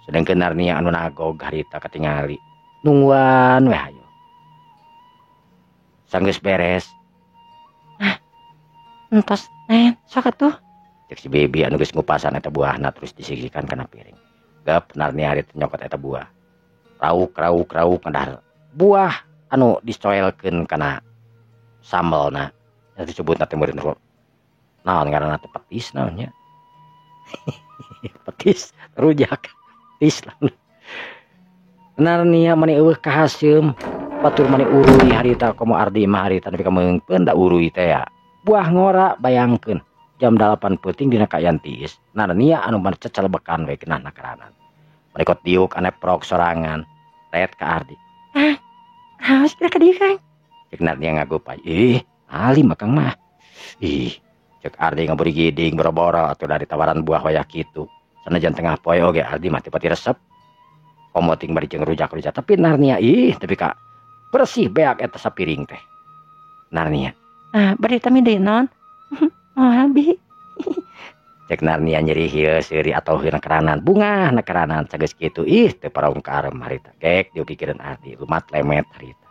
Sedengkeun Narnia anu nagog harita katingali nungguan we hayo. Sanggeus beres.
Ah, entos nen sok atuh.
Cek si Bibi anu geus ngupasan eta buahna terus disisikan kana piring. Gep Narnia harita nyokot eta buah. Rauk rauk rauk ngadahar buah anu dicoelkeun kana sambelna. Nya disebutna teh meureun naon ngaranna teh petis naon nya. Petis rujak petis lah. Narnia mani eueuh kahaseum batur mani uruy harita komo Ardi mah harita nepi ka meungpeun da uruy teh ya. Buah ngora bayangkeun jam 8 peuting dina kaayaan tiis. Narnia anu mah cecelebekan we geunahna karanan. Mereka diuk aneprok sorangan ret ka Ardi.
Ah, haus kira ka dieu Kang.
Cek Narnia ngagupay. Ih, alim akang mah. Ih, cek Ardi ngaburi giding boro-boro atuh dari tawaran buah wayah kitu. Sanajan tengah poe oge Ardi mah teu pati resep. Komo ting bari jeung rujak-rujak tapi Narnia ih tapi ka bersih beak eta sapiring teh. Narnia.
Ah, bari tami deui non. Moal bi.
Cek Narnia nyeri heuh seuri atoheun keranan bungah na keranan sageus kitu ih teu paraung ka arem harita. Gek diukikireun Ardi lumat lemet harita.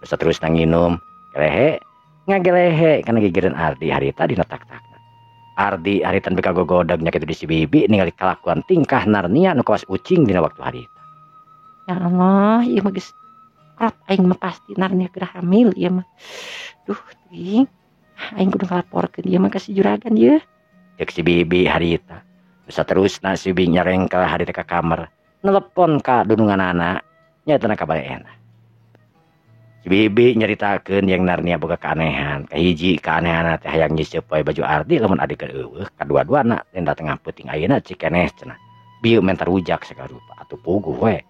Terus terus nginum gelehe ngagelehe kana gigireun Ardi harita dina tak-takna. Ardi harita nepi ka gogodeg nya kitu di si Bibi ningali kalakuan tingkah Narnia nu kawas ucing dina waktu harita.
Ya Allah, ieu mah geus krot aing mah pasti Narnia geura hamil ieu mah. Duh, teuing. Aing kudu ngalaporkeun ieu mah ka si juragan ieu.
Cek si Bibi harita. Terus terusna si Bibi nyarengkel harita ka kamar, nelepon ka dununganana, nyaetana ka baleena. Si Bibi nyaritakeun yang Narnia boga keanehan. Kahiji keanehanna teh hayang nyiseup wae baju Ardi lamun Ardi keur eueuh, kadua-duana tenda tengah peuting ayeuna cikeneh cenah. Bieu menta rujak sagala rupa atuh puguh we.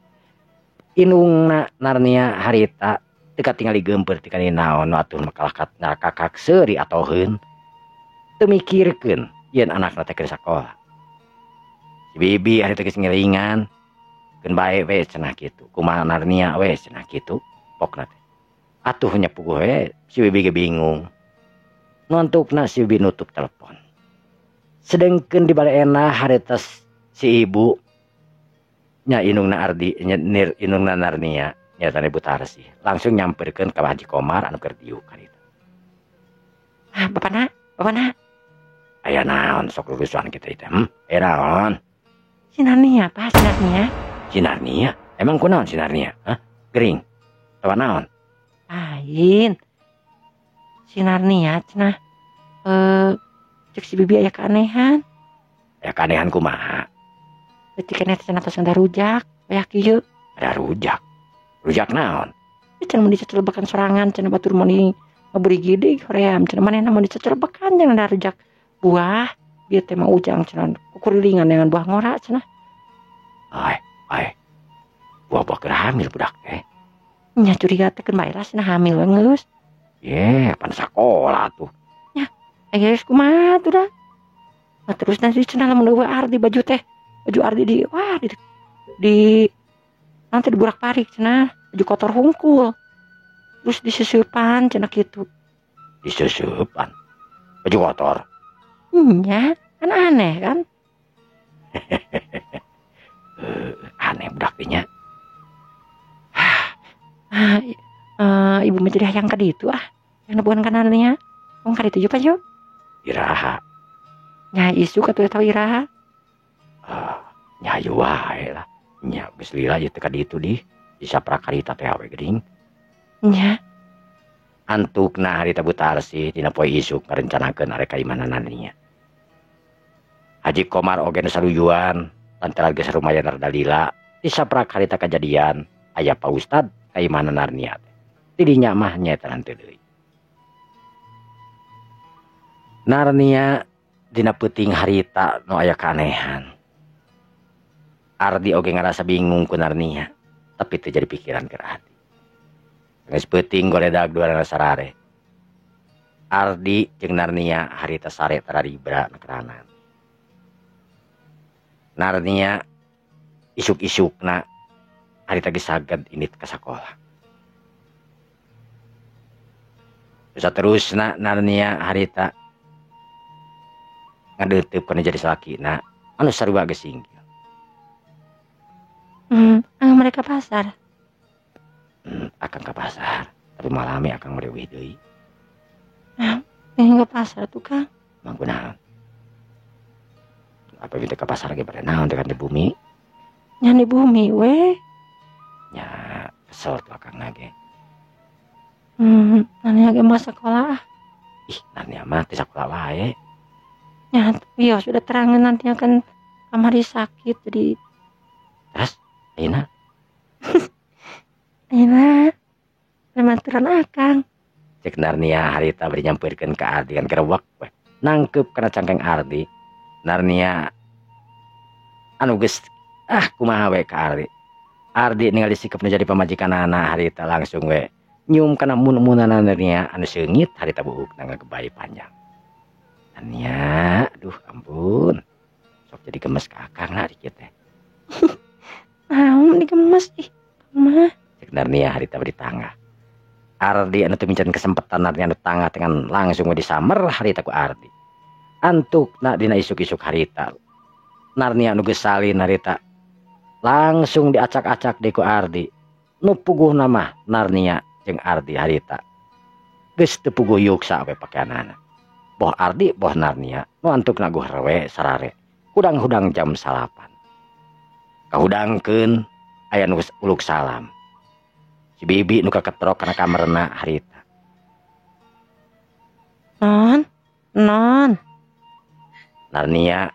Indungna Narnia harita teu katingali geumpeur ti kana naon nu atuh makalah kakak seuri atoheun. Teu mikirkeun yen anakna teh keur sakola. Si Bibi harita geus ngilingan keun bae we cenah kitu. Kumaha Narnia we cenah kitu pokna teh. Atuh nya puguh we si Bibi ge bingung. Nontukna si Bibi nutup telepon. Sedengkeun di baleena harita si ibu nya indungna Ardi nya nir indungna Narnia nyaeta Ibu Tarsi langsung nyamperkeun ka Haji Komar anu keur diuk harita.
Ah, bapana, bapana.
Aya naon sok rurusuhan kita teh? Aya naon?
Si Narnia, apa si Narnia?
Si Narnia? Emang kunaon si Narnia? Hah? Gering. Tawa naon?
Lain. Si Narnia cenah cek si Bibi aya keanehan.
Aya keanehan kumaha?
Leutik keneh cenah tos ngada rujak, aya kieu.
Ada rujak. Rujak naon?
Cenah mun dicecelebekan sorangan cenah batur mun ngaburi gede hoream cenah manehna mun dicecelebekan cenah ada rujak buah bieu teh mah Ujang cenah kukurilingan dengan buah ngora cenah.
Ai, ai. Buah-buah keur hamil budak teh.
Nya curiga teh keun bae lah cenah hamil we geus.
Ye, pan sakola tuh.
Nya, geus kumaha tuh dah. Nah, terus nanti cenah lamun eueuh Ardi baju teh. Baju Ardi di wah di nanti diburak-parik cenah, baju kotor hungkul. Terus diseseupan cenah kitu.
Diseseupan. Baju kotor.
Nya, kan aneh kan?
Aneh budak teh nya.
Ibu mah jadi hayang ka ditu ah. Yang nebuan kanannya. Wong ka ditu juga yuk.
Iraha.
Nya isuk atuh tahu iraha.
Nya hayu wae lah. Nya geus lila ieu teh ka ditu di. Disaprak harita teh we geuning.
Nya.
Antukna harita Bu Tarsi dina poe isuk ngarencanakeun arek ka imahna Narnia. Haji Komar oge nu saruyuan lantaran geus lumayan rada lila disaprak harita kajadian aya Pa Ustad ka imahna Narnia teh. Tidinya mah nyaeta henteu deui. Narnia dina peuting harita nu aya keanehan. Ardi oge ngarasa bingung ku Narnia, tapi teu jadi pikiran keur Ardi. Geus peuting goledag duanana sarare. Ardi jeung Narnia harita sare tararibra na keranan. Narnia isuk-isukna harita geus saged indit ka sakola. Saterusna Narnia harita ngadeuteub kana jadi salakina anu sarua geus singgil.
Mereka pasar.
Akang ka pasar, tapi malami akang merewih deui.
Pengen ke pasar tuh Kang.
Mang kunaon? Apa minta ke pasar ge pada naon teh kan di bumi?
Nya di bumi we.
Nya kesel tuh akang ge.
Narnia ge mah sekolah.
Ih, Narnia mah teu sakola wae.
Ya, iya sudah terangin nanti akan kamari sakit jadi.
Terus, ayeuna?
Ayeuna lematuran akang.
Cek Narnia harita bari nyampeurkeun ka Ardi kan gerewek we. Nangkep kana cangkeng Ardi. Narnia anu geus kumaha we ka Ardi. Ardi ningali sikapna jadi pamajikanana harita langsung we nyium kana mun-munana Narnia anu seungit harita buukna ngagebay panjang. Narnia, aduh ampun. Sok jadi gemes ka akang lah dikit teh.
Naon digemes ih, mah.
Cek Narnia harita bari tangah. Ardi anu teu mincan kesempatan Narnia anu tangah dengan langsung we disamer harita ku Ardi. Antukna dina isuk-isuk harita. Narnia anu geus salin harita langsung diacak-acak deui ku Ardi. Nu puguhna mah Narnia jeung Ardi harita. Geus teu puguh yuksa we pakeanana. Boh Ardi boh Narnia nu antukna guh rewe sarare. Hudang-hudang jam 9. Kahudangkeun aya nu uluk salam. Si Bibi nu kaketrok kana kamarna harita.
Non, non.
Narnia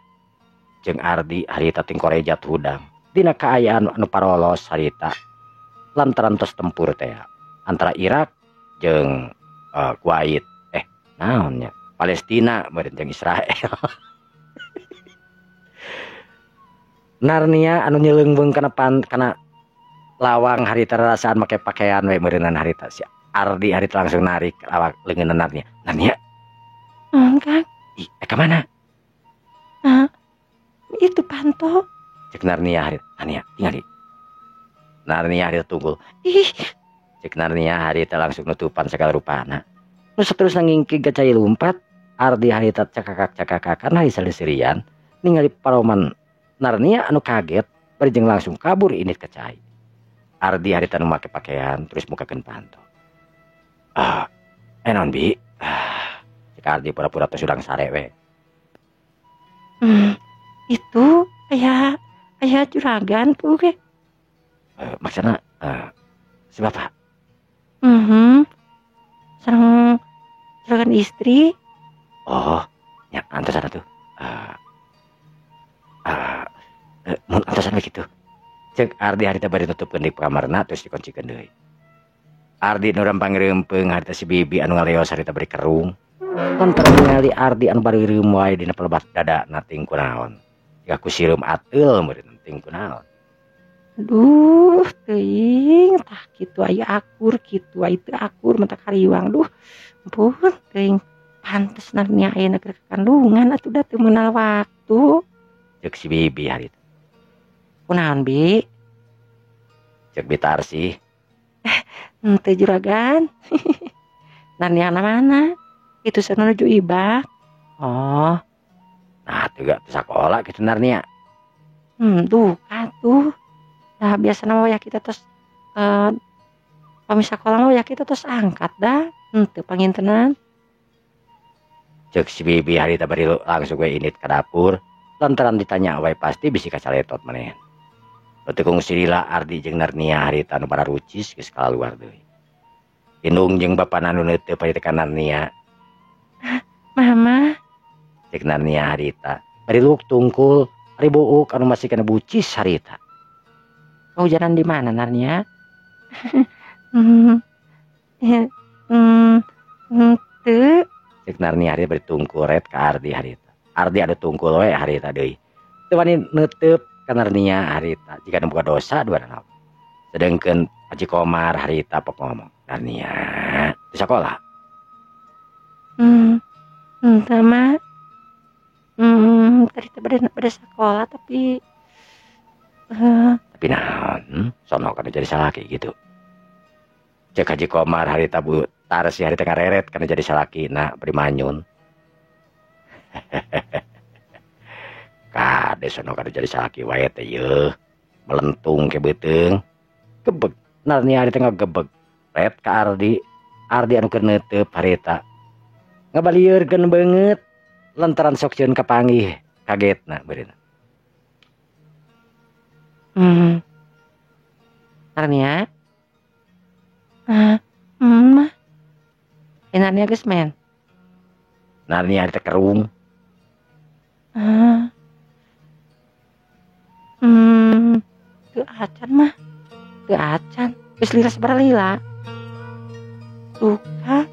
jeung Ardi harita tingkorejat hudang. Dina kaayaan anu parolos harita lantaran tos tempur teh antara Irak jeung Kuwait. Naon nya? Palestina meureun jeung Israel. Narnia anu nyeleungweung kana kana lawang harita rarasaan make pakaian we meureunan harita si Ardi harita langsung narik awak leungeunna Narnia. Narnia.
Kang.
Ih, ka mana?
Itu panto.
Cek Narnia harita. Narnia, tingali. Narnia harita tunggul.
Ih.
Cek Narnia harita langsung nutupan segala rupana. Nu saterusna ngingkig ka cai lumpat, Ardi harita cakakak-cakakakan hari salisirian ningali paroman Narnia anu kaget bari jeung langsung kabur init ka cai. Ardi harita nu make pakaian terus mukakeun panto. Naon bi? Cek Ardi pura-pura tos urang sare we.
Itu aya juragan tuh ge.
Maksudna si bapak.
Sareng juragan istri.
Oh, nya antosan atuh. Mun antosan we kitu. Cek Ardi harita bari nutupkeun di kamarna terus dikuncikeun deui. Ardi nu rempang-reumpeung harita si Bibi anu ngaleos harita bari kerung. Lantaran ningali Ardi anu bari reureum wae dina pelebat dadana ting kunaon. Jiga ku sireum ateul meureun ting kunaon.
Aduh, teuing tah kitu aya akur kitu aya teu akur mentak hariwang duh. Ampun teuing pantes Narnia ayeuna keur kandungan atuh da teu meunal waktu.
Cek si Bibi harita.
Kunaon Bi?
Cek Bitar sih.
Henteu juragan. Narnia mana? Itu sana nuju ibak. Oh.
Nah, teu gak sakola kitu Narnia.
Duh, atuh. Nah, biasana mah ya kita tos pami sakola mah ya kita tos angkat dah. Henteu pangintenan.
Cek si Bibi harita bari langsung we init ka dapur. Lantaran ditanya wae pasti bisi kacaletot maneh. Nu teu kungsi lila Ardi jeung Narnia harita anu pararucis geus kaluar deui. Indung jeung bapana nu neuteup harita ka Narnia.
Mama.
Cek Narnia harita bari luk tungkul ari buuk anu masih kana bucis harita.
Kehujanan di mana Narnia? Teu.
Cek Narnia harita bari tungkul ret ka Ardi harita. Ardi ada tungkul we harita deui. Teu wani neuteup ka Narnia harita jika nu boga dosa dua naon. Sedengkeun Haji Komar harita pok ngomong, Narnia di sekolah.
Henteu mah. Tadi teh bade sekolah tapi
Tapi naon sono kana jadi salaki gitu. Cek Haji Komar harita Bu Tarsi harita ngareret kana jadi salaki na beri manyun. Kade sono kana jadi salaki wae teh yeuh. Melentung ke beuteung. Gebeg Narnia harita ngagebeg. Ret ka Ardi. Ardi anu keur neuteup harita. Ngabalieurkeun beungeut lantaran sok sieun kapanggih kagetna beureun.
Narnia? Mah. Narnia geus men.
Narnia teh kerung.
Teu acan mah. Teu acan. Geus lila sabaraha lila. Duka.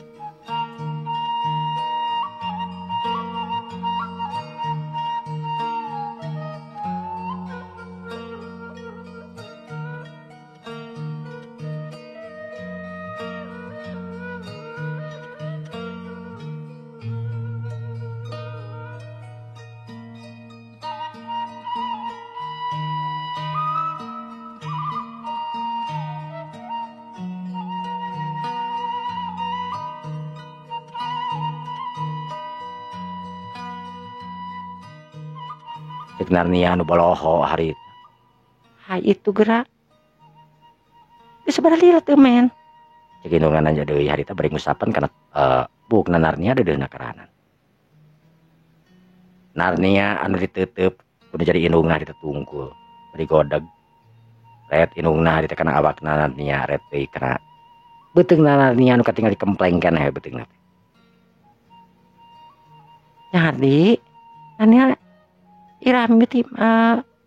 Narnia anu boloho hari
hai itu gerak geus sabaraha lila teu men.
Cek indungan aja deui harita bari ngusapan kana buukna Narnia deudeuhna karanan. Narnia anu diteuteub kudu jadi indungna harita tungkul bari godeg. Ret indungna harita kana awakna Narnia ret deui kana beuteungna Narnia anu katingali kempleng keneh beuteungna teh.
Jadi Narnia iraha mimiti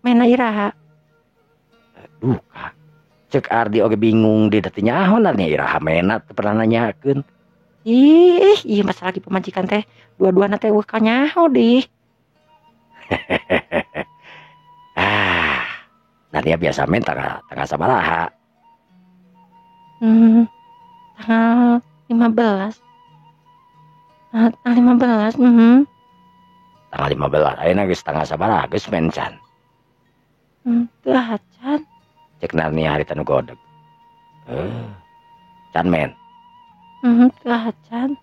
mena iraha.
Duka. Cek Ardi oge bingung di teh nyaho Narnia iraha mena teu pernah nanyakeun.
Ih, ieu masalah di pamajikan teh dua-duana teh eueuh kanyaho dih.
Ah, Narnia biasa men tanggal sabaraha?
Tanggal 15. Tanggal 15,
Tanggal 15, ayeuna geus tanggal sabaraha geus men can.
Teu acan.
Cek Narnia harita nu godeg. Can men.
Teu acan.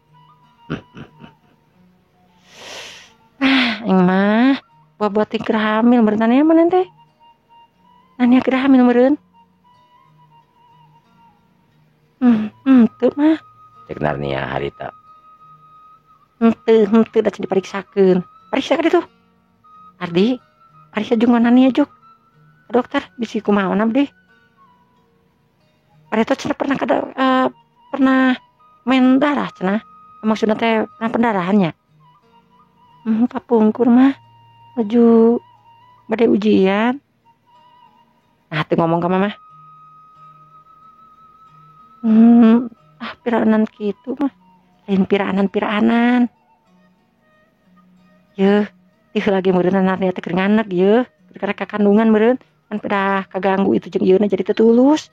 Ah, aing mah bobo teh keur hamil meureun Narnia mah teh. Narnia keur hamil meureun. Teu mah.
Cek Narnia harita.
Henteu da can dipariksakeun. Pariksa ka ditu. Ardi, pariksa jeung Narnia juk. Ka dokter bisi kumaha abdi. Pareto cenah pernah pernah main darah cenah. Maksudna teh pernah pendarahannya. Kapungkur mah nuju bade ujian. Nah, teu ngomong ka mama. Piraanan kitu mah. Lain piraanan-piraanan. Yeuh, tih lagi meureun Narnia teh keur nganek yeuh, keur kakandungan meureun, kan pedah kaganggu itu jeung ieuna jadi teu tulus.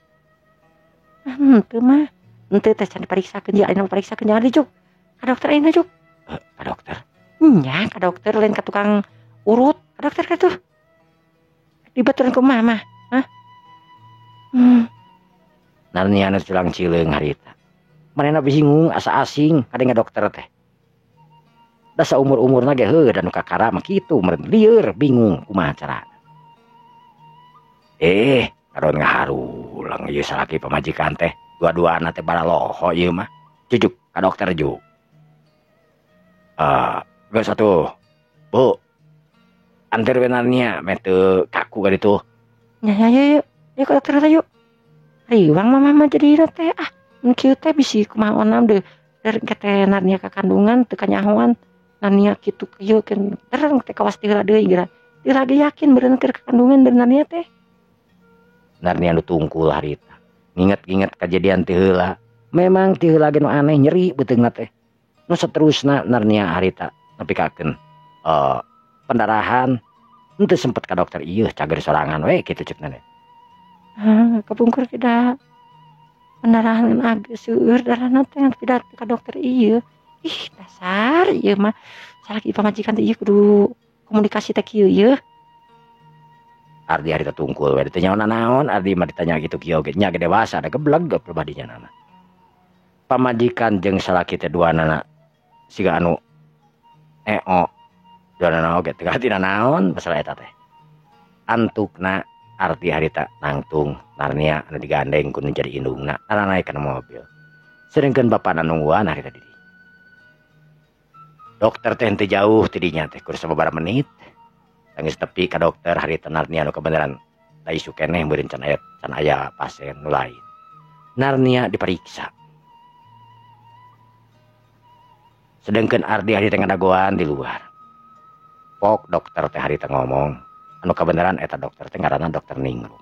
Henteu mah. Henteu teh can dipariksakeun jeung ayeuna pariksakeun jangan dijuk. Ka dokter ayeuna juk.
Ka dokter?
Nya, ka dokter lain ka tukang urut, ka dokter ka tuh. Dibaturan ku mama, hah?
Narnia anu culang cileung harita. Manehna bingung asa asing kadenge dokter teh. Da saumur-umurna ge heuh da nu kakara mah kitu meureun lieur bingung kumaha carana. Karon ngaharulang ieu salaki pamajikan teh dua-duana teh baraloho ieu mah. Jujuk ka dokter juk. Geus atuh. Bu. Anter we Narnia meh teu kaku ka ditu.
Nya nya yuk, yuk ka dokter teh yuk. Riwang mama mah jadi teh ah. Kieu teh bisi kumaha onam deuh teh Narnia ka kandungan teu kanyahoan. Narnia kitu kieu keun terang teh kawas teu heula deui geura. Teu lagi yakin beureun keur kandungan beureun Narnia teh.
Narnia nu tungkul harita. Nginget-nginget kajadian teu heula. Memang teu heula ge nu aneh nyeri beuteungna teh. Nu saterusna Narnia harita nepikakeun pendarahan henteu sempet ka dokter ieu cager sorangan we kitu ceukna teh.
Kapungkur tidak pendarahan agak seueur darahna teh tidak ka dokter ieu. Ih, dasar ieu mah salaki pamajikan teh ieu kudu komunikasi teh kieu ieu.
Ardi harita tungkul we ditanya naon Ardi mah ditanya gitu kieu oge nya ge dewasa da gebleg pribadinya nana. Pamajikan jeung salaki teh duanana siga anu eo duanana oge teu ngarti naon masalah eta teh. Antukna Ardi harita nangtung Narnia anu digandeng ku nu jadi indungna naik kana mobil. Sedengkeun bapana nungguan harita di dinya. Dokter teh henteu jauh ti dinya teh kur sababaraha menit. Geus tepi ka dokter harita Narnia anu kabeneran da isu keneh meureun can aya pasien nu lain. Narnia diperiksa. Sedengkeun Ardi harita ngadagoan di luar. Pok dokter teh harita ngomong anu kabeneran eta dokter teh ngaranna dokter Ningrum.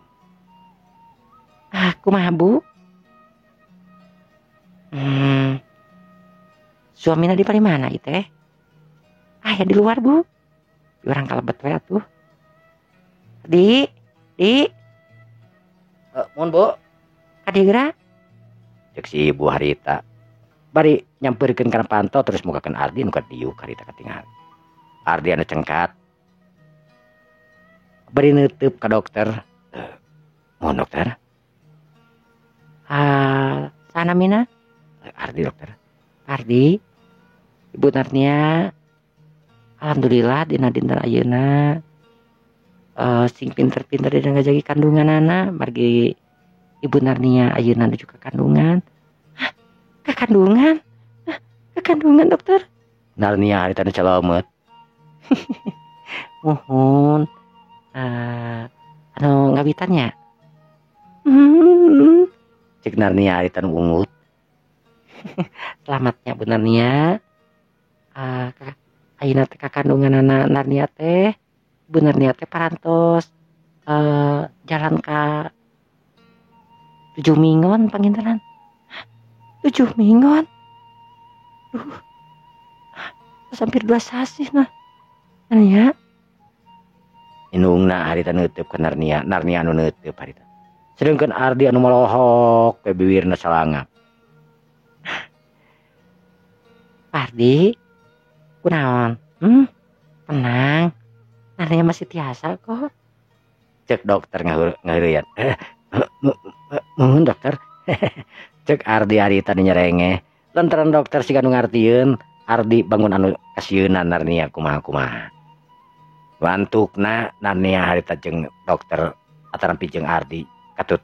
Ah, kumaha Bu? Suamina di paling mana ieu teh? Ah, ya di luar Bu. Orang kalebet we atuh. Di.
Mohon Bu.
Kadieu geura?
Cek si ibu harita. Bari nyampeurkeun kana panto terus mukakeun Ardi nu kadieu harita katingal. Ardi anu cengkat. Bari neuteub ka dokter. Mohon dokter.
Ah, sana mina?
Ardi dokter.
Ardi. Ibu Narnia. Alhamdulillah dina dinten ayeuna sing pinter-pinter dina ngajagi kandunganana margi Ibu Narnia ayeuna nuju ka kandungan. Hah, ka kandungan? Hah, ka kandungan dokter?
Narnia harita nu calomeut.
Muhun. Anu ngawitannya?
Cek Narnia harita nu ungut.
Selamatnya Bu Narnia. Ayeuna teh ka kandunganana Narnia teh Bu Narnia teh parantos jalan ka 7 minggon pangintenan. 7 minggon. Duh. Terus hampir 2 sasih nah. Narnia.
Indungna harita neuteub ka Narnia, Narnia anu neuteub harita. Sedengkeun Ardi anu molohok we biwirna salangap.
Ardi, kunaon? Tenang. Narnia masih tiasa kok.
Cek dokter ngaheureyan. Mohon dokter. Cek Ardi harita nyerenge. Lantaran dokter siga nu ngartieun, Ardi bangun anu kasieunan Narnia kumaha-kumaha. Wantukna Narnia harita jeung dokter atarampi jeung Ardi katut.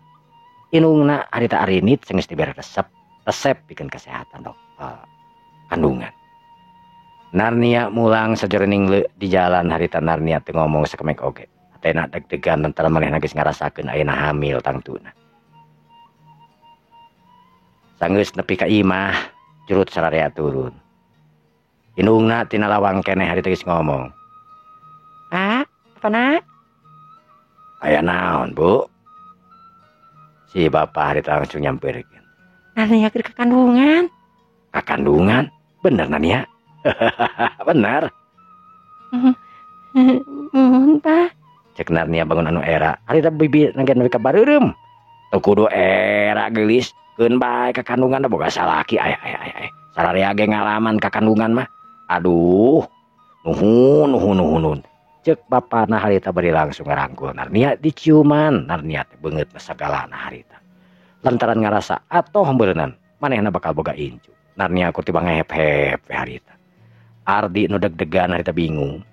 Inungna harita arinit senggeus dibere resep pikeun kesehatan dok kandungan. Narnia mulang sajeroning di jalan harita Narnia teu ngomong sakemek oge. Hatena deg-degan lantaran manehna geus ngarasakeun ayeuna hamil tangtuna. Sanggeus nepi ka imah, curut sararea turun. Indungna tina lawang keneh harita geus ngomong.
Pak, apa nak?
Aya naon, Bu? Si bapak harita langsung nyampeurkeun.
Narnia keur ka kandungan.
Ka kandungan? Bener Narnia? Bener.
Mohon Pak.
Cek Narnia bangun anu era. Harita bibi nanggen nepi ka bareureum. Teu kudu era geulis, keun bae ka kandungan da boga salaki aya aya aya. Sararea ge ngalaman ka kandungan mah. Aduh. Nuhun nuhun nuhun. Cek bapana harita bari langsung ngarangkul Narnia diciuman. Narnia teh beungeut sagalana harita. Lantaran ngarasa atoh beureunan manehna bakal boga incu. Narnia ku tiba ngehep-hep we harita. Ardi nu deg-degan harita bingung.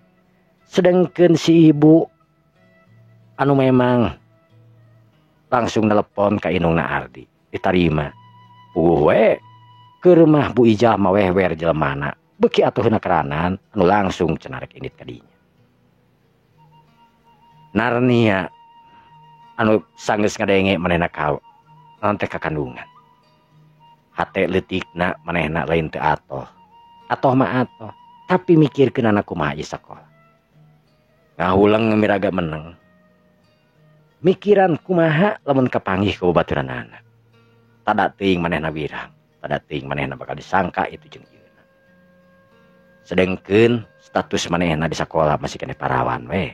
Sedengkeun si ibu anu memang langsung telepon ka indungna Ardi. Ditarima. Puguh we keur mah Bu Ijah mah wehwer jelemana. Beuki atuh heuna keranan anu langsung cenarek indit ka dinya. Narnia anu sanggeus ngadenge manehna ka naon teh ka kandungan. Hate leutikna manehna lain teu atoh. Atoh mah atoh, tapi mikirkeun anak kumaha ieu sakola. Ngahuleng miraga meneng. Mikiran kumaha lamun kapanggih ku babaturanana. Tada teuing manehna wirang, tada teuing manehna bakal disangka itu jeung ieu. Sedengkeun status manehna di sakola masih keneh parawan we.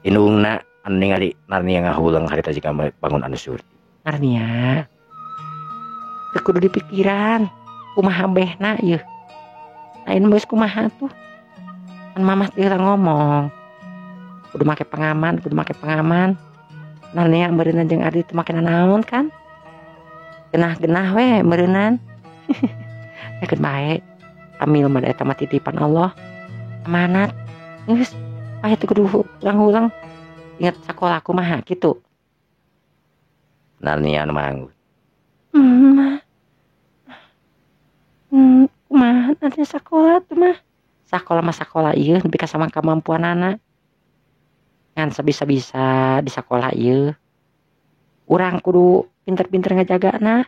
Indungna anu ningali Narnia ngahuleng harita jika bangun anu surti.
Narnia, teu kudu dipikiran kumaha behna ieu. Lain geus kumaha tuh. Kan mamah teh ngomong. Kudu make pengaman, kudu make pengaman. Narnia meureunna jeung Ardi teu make nanaon kan? Genah-genah we meureunan. Ya keun bae. Hamil mah eta mah titipan Allah. Amanat. Geus aya teu kudu ulang-ulang. Ingat sakola kumaha kitu.
Narnia nu manggut.
Mah. Kumaha nanti sakola tuh mah. Sakola mah sakola ieu nepi ka sama kamampuanana. Ngan sabisa-bisa di sakola ieu. Urang kudu pinter-pinter ngajagana.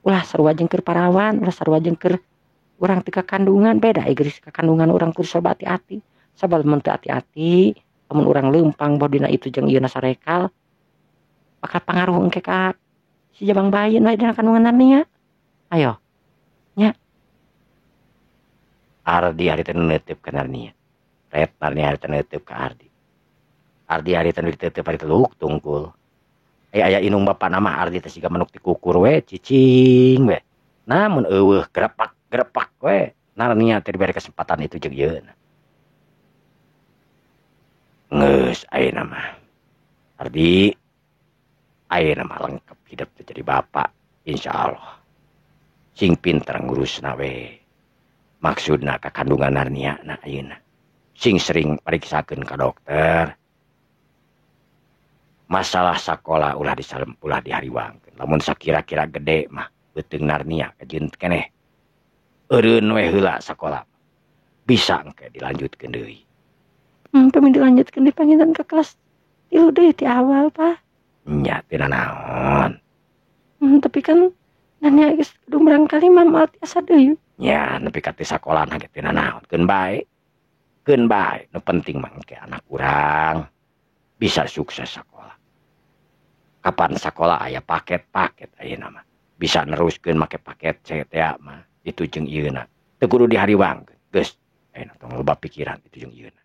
Ulah sarua jeung keur parawan, ulah sarua jeung keur urang teu kakandungan, beda ieu geus kakandungan urang kudu serba hati-hati. Sabab mun teu hati-hati, lamun urang leumpang boh dina itu jeung ieu na sarekal, bakal pangaruh engke ka si jabang bayi nu aya dina kandungan Narnia. Ayo. Nya.
Ardi hari teh neuteup ka Narnia. Ret Narnia hari teh neuteub ka Ardi. Ardi hari teh diteuteup hari teh luk tungkul. Aya aya indung bapana mah Ardi teh siga manuk tikukur we, cicing we. Namun eueuh grepak-grepak we. Narnia teh diberi kesempatan itu jeung yeuna. Geus ayeuna mah. Ardi ayeuna mah lengkap hidup teh jadi bapak insyaallah. Sing pinter ngurusna we. Maksudna ka kandungan Narnia na ayeuna. Sing sering pariksakeun ka dokter. Masalah sakola ulah disalem ulah dihariwangkeun. Lamun sakira-kira gede mah beuteung Narnia kajeun keneh. Eureun we heula sakola. Bisa engke dilanjutkeun deui.
Pami dilanjutkeun deui panginten ka kelas 3 deui ti awal, Pak.
Nya teu nanaon.
Tapi kan Narnia geus kudu murangkalih mah moal tiasa deui.
Nya nepi ka teu sakolana ge teu nanaon. Keun bae. Keun bae. Nu penting mah engke anak urang bisa sukses sakola. Kapan sakola aya paket-paket ayeuna mah. Bisa neruskeun make paket C teh mah. Itu jeung ieuna. Teu kudu dihariwangkeun. Geus ayeuna tong loba pikiran itu jeung ieuna.